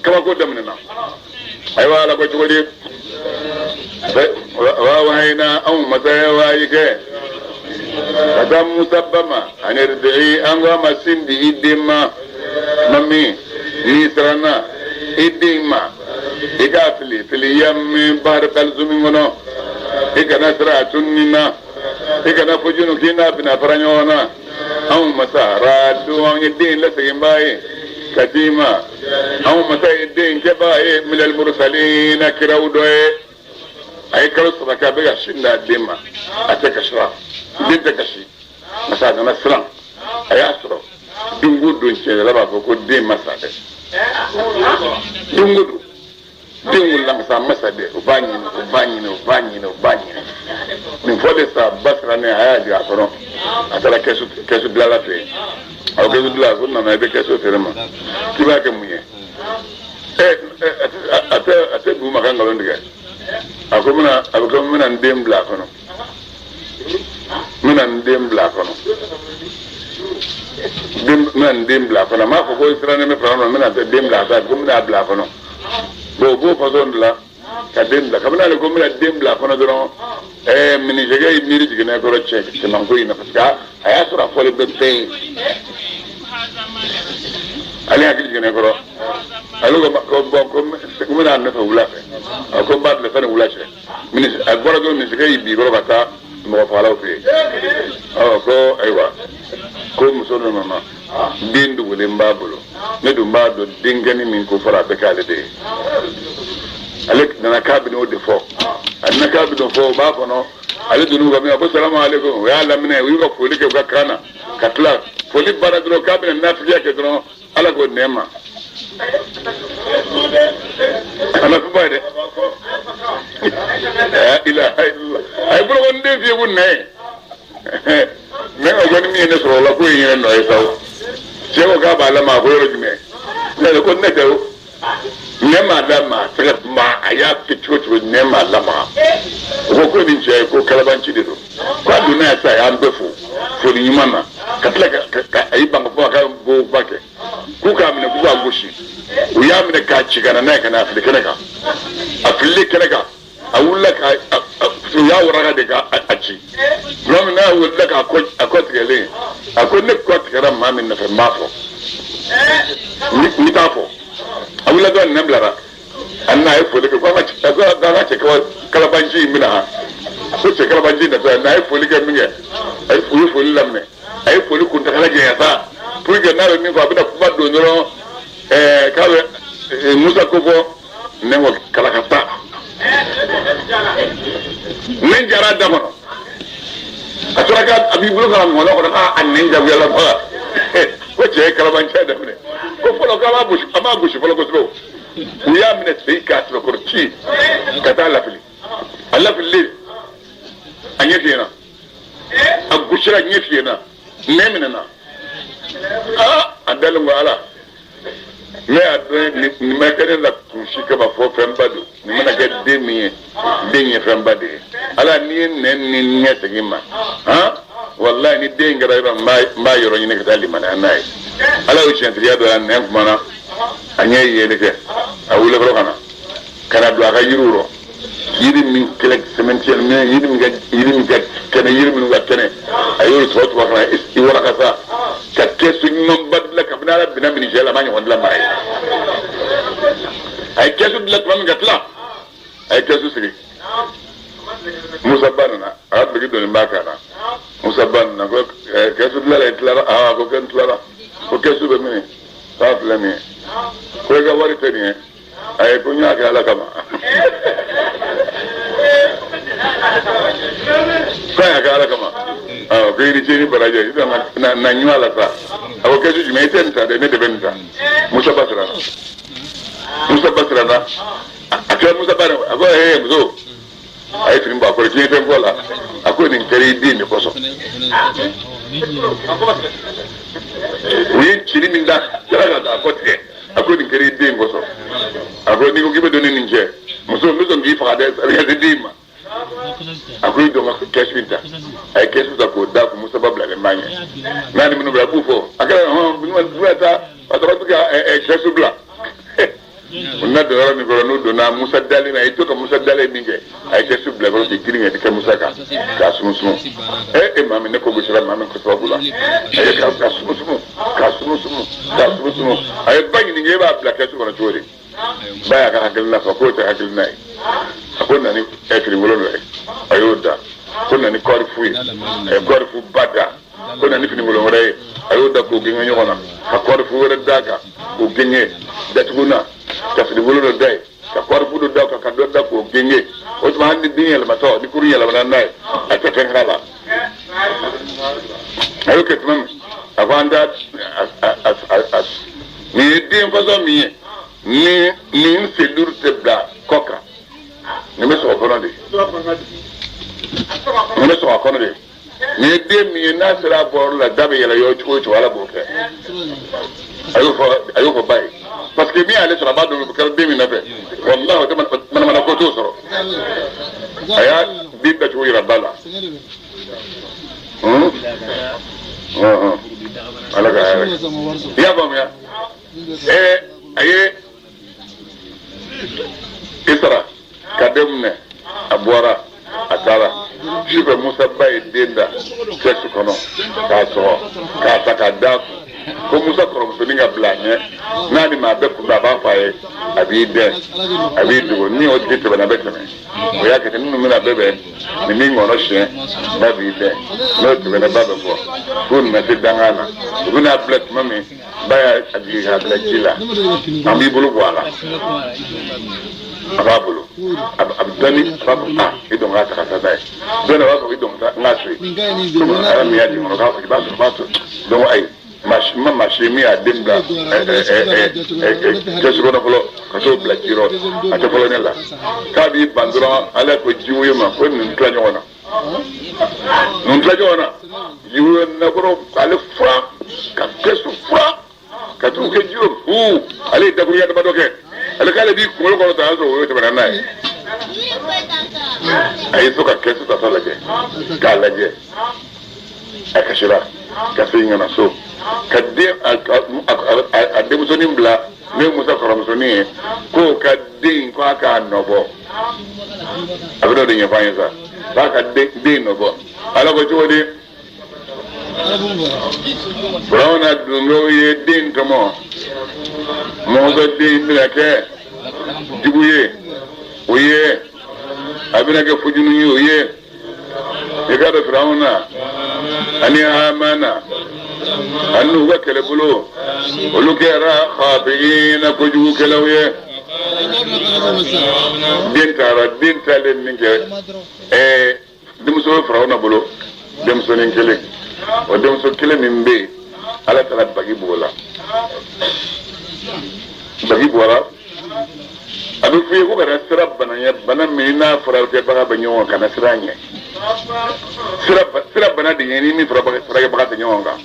kabako daminɛna ayiwa ala ko cogo di wa wahayina anw masaya wahayi kɛ ka taa Musa ba ma ani irdi'i an ko a ma sin di i den ma mami n'i siranna i den ma i k'a fili fili yammi bahari kalzumi kɔnɔ i kana siran a tununi na i kana fɔ junu k'i n'a bɛna fara ɲɔgɔn na anw masa radu anw ye den laseginbaa ye ka d'i ma anw masa ye den kɛbaa ye minal mursalina kiraw dɔ ye a ye kalo 3 kɛ a bɛ ka sin d'a den ma a tɛ kasira den tɛ kasi masa a nana siran a y'a sɔrɔ don o don cɛ b'a fɔ ko den ma sa dɛ don o don den wulila masa ma sa dɛ u b'a ɲini u b'a ɲini u b'a ɲini u b'a ɲini nin fɔlen sa ba sirannen a y'a jigin a kɔnɔ a taara kɛsu dilanla fɛ yen a ko kɛsu dilan ko nana i bɛ kɛsu feere ma k'i b'a kɛ mun ye a tɛ dugu ma ka nkalon tigɛ a ko a bɛ ko n bɛna n den bila a kɔnɔ n bɛna n den bila a kɔnɔ n bɛna n den bila a kɔnɔ a m'a fɔ ko n sirannen bɛ fara kɔnɔ n bɛna den bila a kɔnɔ ko n bɛna a bila a kɔnɔ bon o b'o fasɔn de la ka den bila kabini ale ko n bɛna den bila a kɔnɔ dɔrɔn minisɛkɛ ye miiri jiginna kɔrɔ cɛ cɛman ko in na parce que a y'a sɔrɔ a fɔlen bɛ bɛɛ ye ale hakili jiginna kɔrɔ ale ko bon ko n bɛna a nɔfɛ wula fɛ a ko n b'a bila sani wula cɛ a bɔra dɔrɔn minisɛkɛ y'i bin kɔrɔ ka taa mɔgɔ fagalaw fɛ yen ɔ ko ayiwa ko muso dɔ nana den dogolen b'a bolo ne dun b'a dɔn denkɛnin min ko fɔra a bɛ k'ale de ye ale nana k'a bɛna o de fɔ a nana k'a bɛna o fɔ o b'a kɔnɔ ale donn'u ka min ko salamu aleykum o y'a laminɛ u y'u ka foli kɛ u ka kan na ka tila foli banna dɔrɔn k'a bɛna nafigiya kɛ dɔrɔn ala k'o nɛɛma a ma fɛn ye dɛ a ye bolokɔniden fiyɛ ko nɛ ye mɛ o kɔni min ye ne sɔrɔ o la k'o ye n yɛrɛ nɔ ye sa o cɛ ko k'a b'a lamaga ko yɔrɔ jumɛn ne yɛrɛ ko ne tɛ o nɛ m'a lamaga tɛgɛ ma a y'a kɛ cogo cogo nɛ m'a lamaga o ko ko nin cɛ ye ko kalabanci de don ko a donna yan sisan a y'an bɛɛ fo foli ɲuman na ka tila ka a y'i ban ka fɔ a ka boba kɛ k'u k'a minɛ k'u k'a gosi u y'a minɛ k'a ci ka na n'a ye ka n'a fili kɛnɛ kan a fililen kɛnɛ kan a wulila ka u y'a waraka de ka a ci tuma min n'a wulila k'a kɔ tigɛlen a ko ne kɔ tigɛra maa min nɔfɛ n b'a fɔ n t'a fɔ a wulila dɔrɔn nɛn bilara a nana a ye foli kɛ ko an ka cɛ kalabanci in bɛna ko cɛ kalabanci in natɔ n'a ye foli kɛ min kɛ a ye u ye foli laminɛ a ye foli kuntagala janya sa pour que n'a bɛ min fɔ a bɛna kuma don dɔrɔn k'a bɛ Musa ko fɔ ne ko kalakata nɛn jara da kɔnɔ a tora ka a b'i bolo kala ŋɔnɔ kɔnɔ k'a nɛn jagoya la faga ko cɛ ye kalabanciya daminɛ ko fɔlɔ k'a b'a gosi a b'a gosi fɔlɔ kosɛbɛ u y'a minɛ sen k'a sɛbɛkɔrɔ ci ka taa lafili a lafililen a ɲɛ fiyɛna a gosira ɲɛ fiyɛna nɛn minɛna aa a dalen ko ala ne y'a dɔn nin ma kɛ ne la kunsi kama fɔ fɛnba don nin mana kɛ den min ye den ye fɛnba de ye ala n'i ye nɛn ni ɲɛ segin ma han walayi ni den kɛra yɔrɔ n b'a yɔrɔ ɲini ka taa limaniya n'a ye ala y'o tiɲɛtigiya dɔ la nɛn kumana a ɲɛ ye yeli kɛ a wuli kɔrɔ ka na ka na don a ka yiriw rɔ yiri min kɛlɛ sɛmɛntiyɛn min yiri min ka yiri min ka kɛnɛ yiri minnu ka kɛnɛ a y'o tɔgɔ tɔgɔ ka na i warakasa ka kɛsu ɲumanba dilan kabini ala binna minisɛya la a ma ɲɔgɔn dilan maa ye a ye kɛsu dilan tuma min ka tila a ye kɛsu sigi Musa ba nana a ka duloki donnen b'a kan na Musa ba nana ko kɛsu dilan la i tilara aa ko kɛ n tilara ko kɛsu bɛ min k'a filɛ nin ye ko i ka wari tɛ nin ye ayi ko n y'a kɛ ala kama ko Ba y'a kɛ ala kama. Awɔ, ko i ni ce ni baraji, sisan na ɲuman la sa. A ko kɛsu jumɛn, i tɛ nin ta dɛ, ne de bɛ nin ta. Musa ba siranna. Musa ba siranna. A kɛra Musa ba de, a ko ee muso. A ye fini bɔ a kɔrɔ, diɲɛ fɛn fɔ la. A ko nin kɛra i den de kosɔn. U ye cili min da, kɛra ka a kɔ tigɛ. A ko nin kɛra i den kosɔn. A ko n'i ko k'i bɛ don ni nin cɛ, muso n bɛ sɔn k'i faga dɛ, a bɛ se den ma. A ko i don ka kɛsu in ta. A ye kɛsu ta k'o da kun, Musa ba bilalen b'a ɲɛ. N'a ni minnu bila, a b'u fɔ. A kɛra hɔn, bɛna taa, a tɔgɔ bɛ ka kɛsu bila. U na don yɔrɔ min kɔrɔ, n'u donna Musa dalen na, a y'i to ka Musa dalen min kɛ, a ye kɛsu bila kɔrɔ k'i girin ka kɛ Musa kan, k'a sumusumu. E maa min ne ko gosira maa min ko sababu la, a ye k'a sumusumu, k'a sumusumu, k'a sumusumu. A ye ba ɲininka, e b'a bila kɛsu kɔnɔ cogo di? Ba y'a ka hakilina fɔ, k'o tɛ hakilina ye. A ko na ni finikolon dɔ ye, a y'o da. Ko na ni kɔɔri fu ye, a ye kɔɔri fu ba da. Ko na ni finikolon wɛrɛ ye, a y'o da k'o genge ɲɔgɔn na, ka kɔɔri fu wɛrɛ d'a kan k'o genge datugu na, ka finikolon dɔ da ye, ka kɔɔri fu dɔ da kan, ka dɔ da k'o genge. O tuma hali ni den yɛlɛmatɔ, ni kurun yɛlɛmana n'a ye, a tɛ fɛn k'a la. A y'o kɛ tuma min, a ko an t'a nin ye den fasɔn min ye, ni nin sen duuru tɛ bila kɔ kan, nin bɛ sɔgɔ kɔnɔ de, nin bɛ sɔgɔ kɔnɔ de. Nin ye den min ye, n'a sera a bɔyɔrɔ la, da bɛ yɛlɛ yɔrɔ cogo o cogo, Ala b'o kɛ. A y'o fɔ ba ye, parce que min y'ale sɔrɔ, a b'a dɔn o kɛra den min nɔfɛ, walahi o tɛ manamana ko t'o sɔrɔ. A y'a den dacogo yira ba la. Ala ka hɛrɛ. I y'a faamuya? A ye i sara ka den minɛ, a bɔra, a taara. Sufɛ Musa ba ye den da kɛsu kɔnɔ k'a sɔgɔ, k'a ta k'a d'a kun. Ko Musa kɔrɔmusonin ka bila a ɲɛ, n'a ni maa bɛɛ kunbɛn, a b'a fɔ a ye, a b'i dɛn, a b'i dogo, ni o tigi tɛmɛna, a bɛ tɛmɛ. O y'a kɛ ten, minnu bɛna bɛɛ bɛn, nin b'i ŋɔnɔ siɲɛ, ba b'i dɛn, n'o tɛmɛna, ba bɛ bɔ. F'u nana se dankan na, u bɛna bila tuma min, ba y'a jigin k'a bila ji la, an b'i bolo bɔ a la. A b'a bolo, a bɛ dɔɔni, a b'a fɔ ah, i dɔn k'a ta ka taa n'a ye. Dɔɔni a b'a fɔ i dɔn ka taa n k'a to yen. Komi ala min y'a di kɔnɔ k'a fɔ i b'a sɔrɔ, i b'a to. Donc ayi, ma maa si min y'a den bila kɛsu kɔnɔ fɔlɔ ka t'o bila ji rɔ, a tɛ fɔlɔ ne la. K'a b'i ban dɔrɔn, ala ko jiwoyo ma ko nin tila ɲɔgɔn na. Nin tila ɲɔgɔn na. Jiwoyo nakɔrɔ ale furan ka kɛsu furan ka t'u kɛ ji rɔ fu, ale ye dakuruɲa damadɔ kɛ. Ale k'ale b'i kunkolo kɔrɔ ta, a y'a sɔrɔ woyo tɛmɛna n'a ye. A ye to ka kɛsu tatɔ lajɛ, k'a lajɛ, a kasira ka segin ka na so ka den a denmusonin bila, n'o ye Musa kɔrɔmusonin ye, k'o ka den k'a k'a nɔbɔ. A bɛ n'o de ɲɛfɔ an ye sa, k'a ka den nɔbɔ. Ala ko cogo di? Firawuna dungew ye den tɔmɔ, Musa den bɛna kɛ jugu ye o ye, a bɛna kɛ fujunu ye o ye. I k'a dɔn Firawuna ani Hamana ani n'u ka kɛlɛbolo, olu kɛra xafiina, kojugukɛlaw ye. Den taara, den taalen min kɛ, denmuso bɛ Firawuna bolo, denmusonin kelen. O denmuso kelen min bɛ yen, Ala taara bagi b'o la. Bagi bɔra, a bɛ f'i ye ko kana siran bana ɲɛ, bana min n'a furakɛbaga bɛ ɲɔgɔn kan, kana siran ɲɛ. Sira bana de ɲɛ ni min furakɛbaga tɛ ɲɔgɔn kan.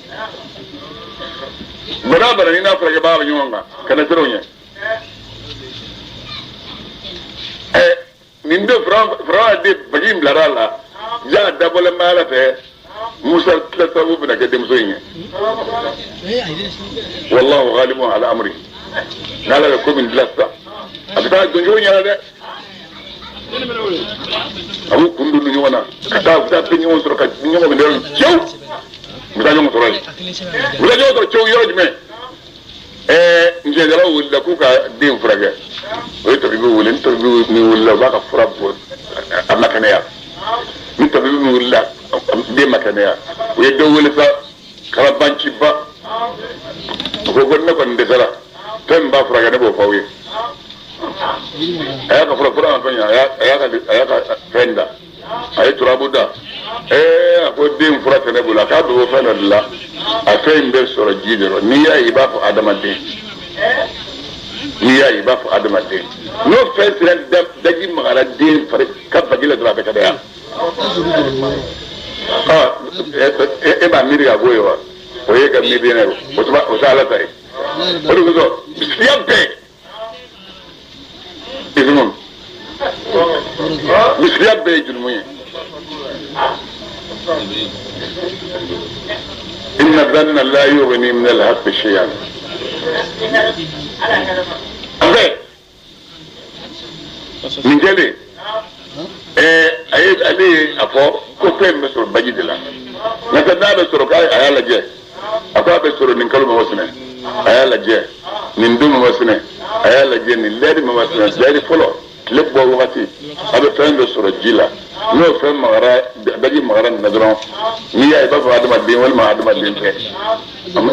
Bana bana ni n'a furakɛbaga bɛ ɲɔgɔn kan, kana siran o ɲɛ. Nin den Firawuna den bagi in bilara a la, ja dabɔlen bɛ Ala fɛ, Musa tila sababu bɛna kɛ denmuso in ye. Wallahu ghalibun ala amri. N'Ala bɛ ko min dilan sisan, a bɛ taa don cogo ɲɛna dɛ. A b'u kun don ɲɔgɔn na, ka taa u bɛ taa bɛɛ ɲɔgɔn sɔrɔ, ka ɲɔgɔn minɛ yɔrɔ min cɛw, u bɛ taa ɲɔgɔn sɔrɔ yen. U bɛ taa ɲɔgɔn sɔrɔ cɛw yɔrɔ jumɛn? Njɛjalaw wulila k'u ka den furakɛ. O ye tabibi wele, ni tabibi min wulila, u b'a ka fura bɔ, a ma kɛnɛya. Ni tabibi min wulila, den ma kɛnɛya. U ye dɔ wele sa, kalabanciba. O ko ko ne kɔni dɛsɛra, fɛn min b'a furakɛ ne b'o fɔ aw ye. A y'a ka fura ma fɛn ɲɛ, a y'a ka fɛn da, a ye turabu da, A ko den fura tɛ ne bolo a k'a dogo fɛn dɔ de la a fɛn in bɛ sɔrɔ ji de rɔ n'i y'a ye i b'a fɔ adamaden n'i y'a ye i b'a fɔ adamaden n'o fɛn sera daji magara den fari ka baji la dɔrɔn a bɛ kɛnɛya e b'a miiri ka bɔ yen wa o ye ka miiri ne o tɛ ala ta ye o de kosɔn siya bɛɛ ismu misiya bɛɛ ye jurumu ye inna dhanna la yughni min al-haqqi shay'an an bɛɛ nin kɛlen a ye ale ye a fɔ ko fɛn in bɛ sɔrɔ baji de la nka tɛ n'a bɛ sɔrɔ k'a a y'a lajɛ a ko a bɛ sɔrɔ nin kalo ma sinɛ a y'a lajɛ nin don ma sinɛ a y'a lajɛ nin lɛri ma sinɛ lɛri fɔlɔ tile bɔ wagati a bɛ fɛn dɔ sɔrɔ ji la n'o fɛn magara daji magara nin na dɔrɔn n'i y'a ye i b'a fɔ adamaden walima adamaden tɛ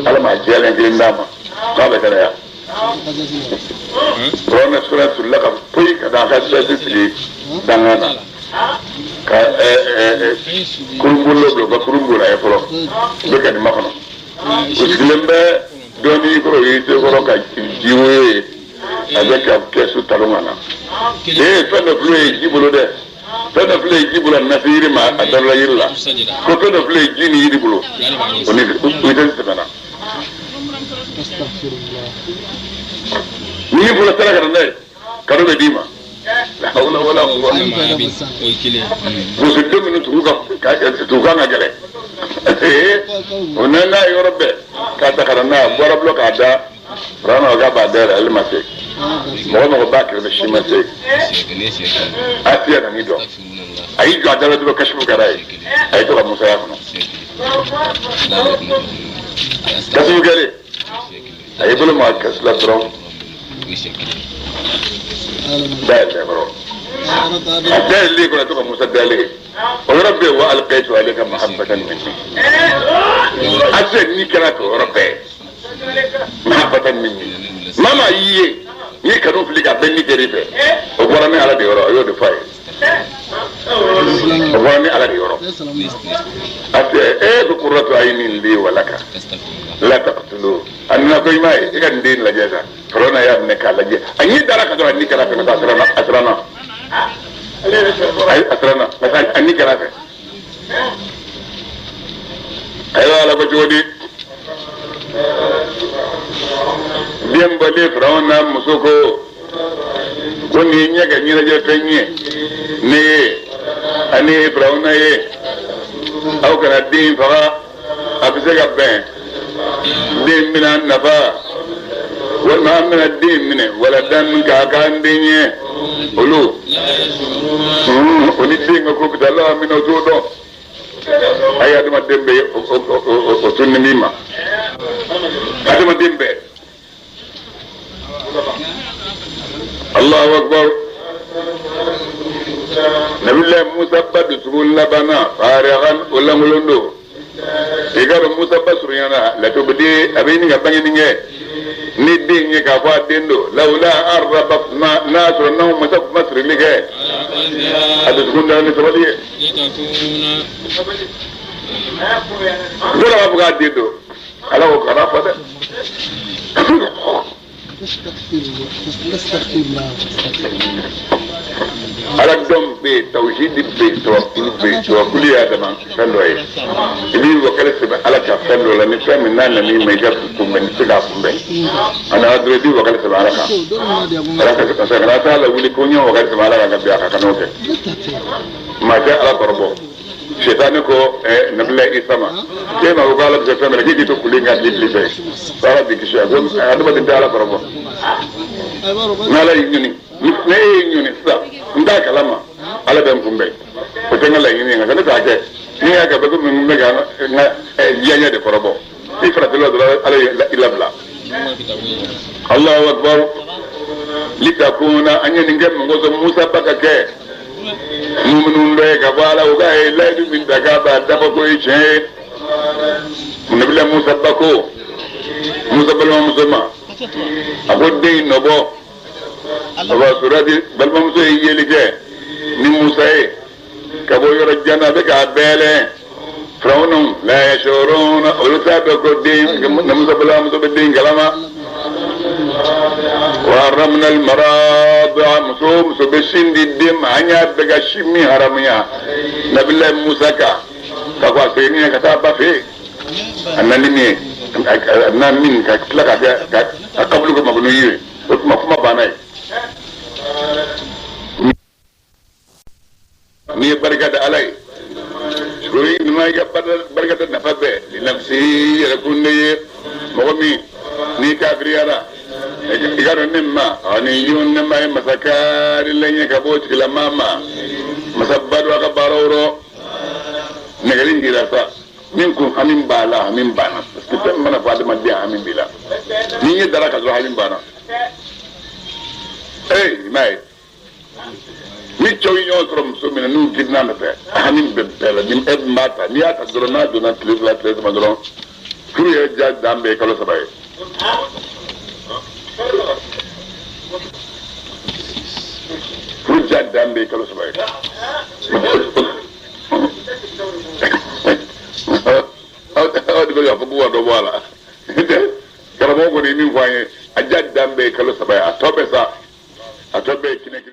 ala ma jɛlen kelen d'a ma k'a bɛ kɛnɛya Firawuna sura turula ka poyi ka taa a ka sɛsi sigi danga na ka kurunbolo bila u ka kurun bolo a ye fɔlɔ u bɛ ka nin makɔnɔ u sigilen bɛ dɔɔnin kɔrɔ u y'i se kɔrɔ ka ji woyo ye a bɛ ka kɛsu talon ka na ee fɛn dɔ filɛ ye ji bolo dɛ fɛn dɔ filɛ ye ji bolo a nana se yiri ma a darala yiri la ko fɛn dɔ filɛ ye ji ni yiri bolo o ni o tɛ tɛmɛna n'i y'i bolo sara ka na n'a ye kado bɛ d'i ma la hawla wala quwwata musoden minnu tugu ka tugu kan ka gɛlɛn o nana n'a ye yɔrɔ bɛɛ k'a ta ka na n'a ye a bɔra bulon k'a da Firawuna k'a b'a dayɛlɛ ale ma se mɔgɔ mɔgɔ b'a kɛrɛfɛ si ma se Asiya nan'i dɔn a y'i jɔ a da la dɔrɔn kasifu kɛra ye a y'i to ka Musa y'a kɔnɔ kasifu kɛlen a y'i bolo maga kɛsu la dɔrɔn dayɛlɛ kɔrɔ a dayɛlɛlen kɔrɔ a to ka Musa dalen o yɔrɔ bɛɛ wa alqaitu alayka mahabbatan minni Asiya ni kɛra k'o yɔrɔ bɛɛ mahabbatan minni maa maa y'i ye n'i kanu fili ka bɛn ni kɛr'i fɛ o bɔra ne Ala de yɔrɔ a y'o de fɔ a ye o bɔra ne Ala de yɔrɔ Asiya e ko qurratu aynin li wa laka la taqtulu a nana ko i m'a ye e ka nin den lajɛ sa Firawuna y'a minɛ k'a lajɛ a ɲɛ dara ka dɔrɔn a ni kɛra fɛ ka taa a siranna a siranna ka taa a ni kɛra fɛ ayiwa Ala ko cogo di den bɔlen Firawuna muso ko ko nin ye ɲɛ ka ɲɛnajɛ fɛn ye ne ye ani Firawuna ye aw kana den faga a bɛ se ka bɛn den bɛna nafa walima an bɛna den minɛ wala dan k'a k'an den ye olu o ni den ka ko bɛ taa la minɛ o t'o dɔn a ye adamaden bɛɛ o tun ni min ma adamaden bɛɛ Allahu akbar Nabilayi Musa ba dusukun labanna farigan o lankolon don i k'a dɔn Musa ba surunyana latubudi a bɛ ɲini ka bangeni kɛ ni den ye k'a fɔ a den don lawula an rabatna n'a sɔrɔ n'anw masa tun ma sirili kɛ a dusukun dara ni sabali ye dɔw b'a fɔ k'a den don Ala ko kana fɔ dɛ. Ala dɔn bɛ yen tawhidi bɛ yen tawakulu bɛ yen tawakulu y'a dama fɛn dɔ ye i b'i wakali sɛbɛn Ala ka fɛn dɔ la ni fɛn min n'a nan'i ma i ka kunbɛn i tɛ se k'a kunbɛn a nana dɔrɔn i b'i wakali sɛbɛn Ala kan Ala ka parce que kana taa lawuli ko n ye wakali sɛbɛn Ala kan ka bin a kan ka n'o kɛ maa tɛ Ala kɔrɔbɔ sitani ko nabila Isa ma k'e ma ko Ala bɛ se fɛn bɛɛ la k'e k'i to kulu in kan k'i fili fɛ ko Ala b'i kisi a ko adamaden tɛ Ala kɔrɔbɔ n'Ala y'i ɲini ne e y'i ɲini sisan n t'a kalama Ala bɛ n kunbɛn o tɛ n ka laɲini ye nka ne t'a kɛ ni y'a kɛ bɛ komi n bɛ ka n ka diyaɲɛ de kɔrɔbɔ i farati la dɔrɔn Ala y'i labila Allahu akbar litakuna an ye nin kɛ mun kosɔn Musa ba ka kɛ minnu dɔ ye ka bɔ ala o k'a ye layidu min ta k'a b'a dafa ko ye tiɲɛ ye nabila Musa ba ko Musa balimamuso ma a ko den in nɔbɔ a b'a surati balimamuso ye yeli kɛ ni Musa ye Ka bɔ yɔrɔ jan na a bɛ k'a bɛɛlɛn. Firawuna la yashuruna olu t'a dɔn ko den muso bala muso bɛ den kalama. Wa haramna al-maradi'a muso muso bɛ sin di den ma an y'a bɛɛ ka sin min haramuya nabilayi Musa kan ka kɔ a seginni ye ka taa ba fɛ yen a nali min ye a na min ka tila ka kɛ ka kabulu kɛ makɔnɔ ye o tuma kuma banna ye. N'i ye barika da Ala ye sori nima i ka barika da nafa bɛɛ linafsi yɛrɛ kun de ye mɔgɔ min n'i kafiriyara i ka dɔn ne ma ani yun ne ma ye masa kaarilen ye ka bɔ o tigilamaa ma masaba don a ka baaraw rɔ nɛgɛli jira sa min kun hami b'a la hami banna parce que fɛn mana fɔ adamaden hami b'i la n'i ɲɛ dara ka sɔrɔ hami banna ee i m'a ye ni cɛw ye ɲɔgɔn sɔrɔ muso min na n'u girinna nɔfɛ hami bɛ bɛɛ la ni e min b'a ta n'i y'a ta dɔrɔn n'a donna tile 2 tile 3 dɔrɔn furu yɛrɛ ja dan bɛɛ ye kalo 3 ye. Furu ja dan bɛɛ ye kalo 3 ye. Aw de bɛ k'a fɔ k'u ka dɔ bɔ a la karamɔgɔ kɔni ye min fɔ an ye a ja dan bɛɛ ye kalo 3 ye a tɔ bɛɛ sa a tɔ bɛɛ ye kɛnɛ kelen.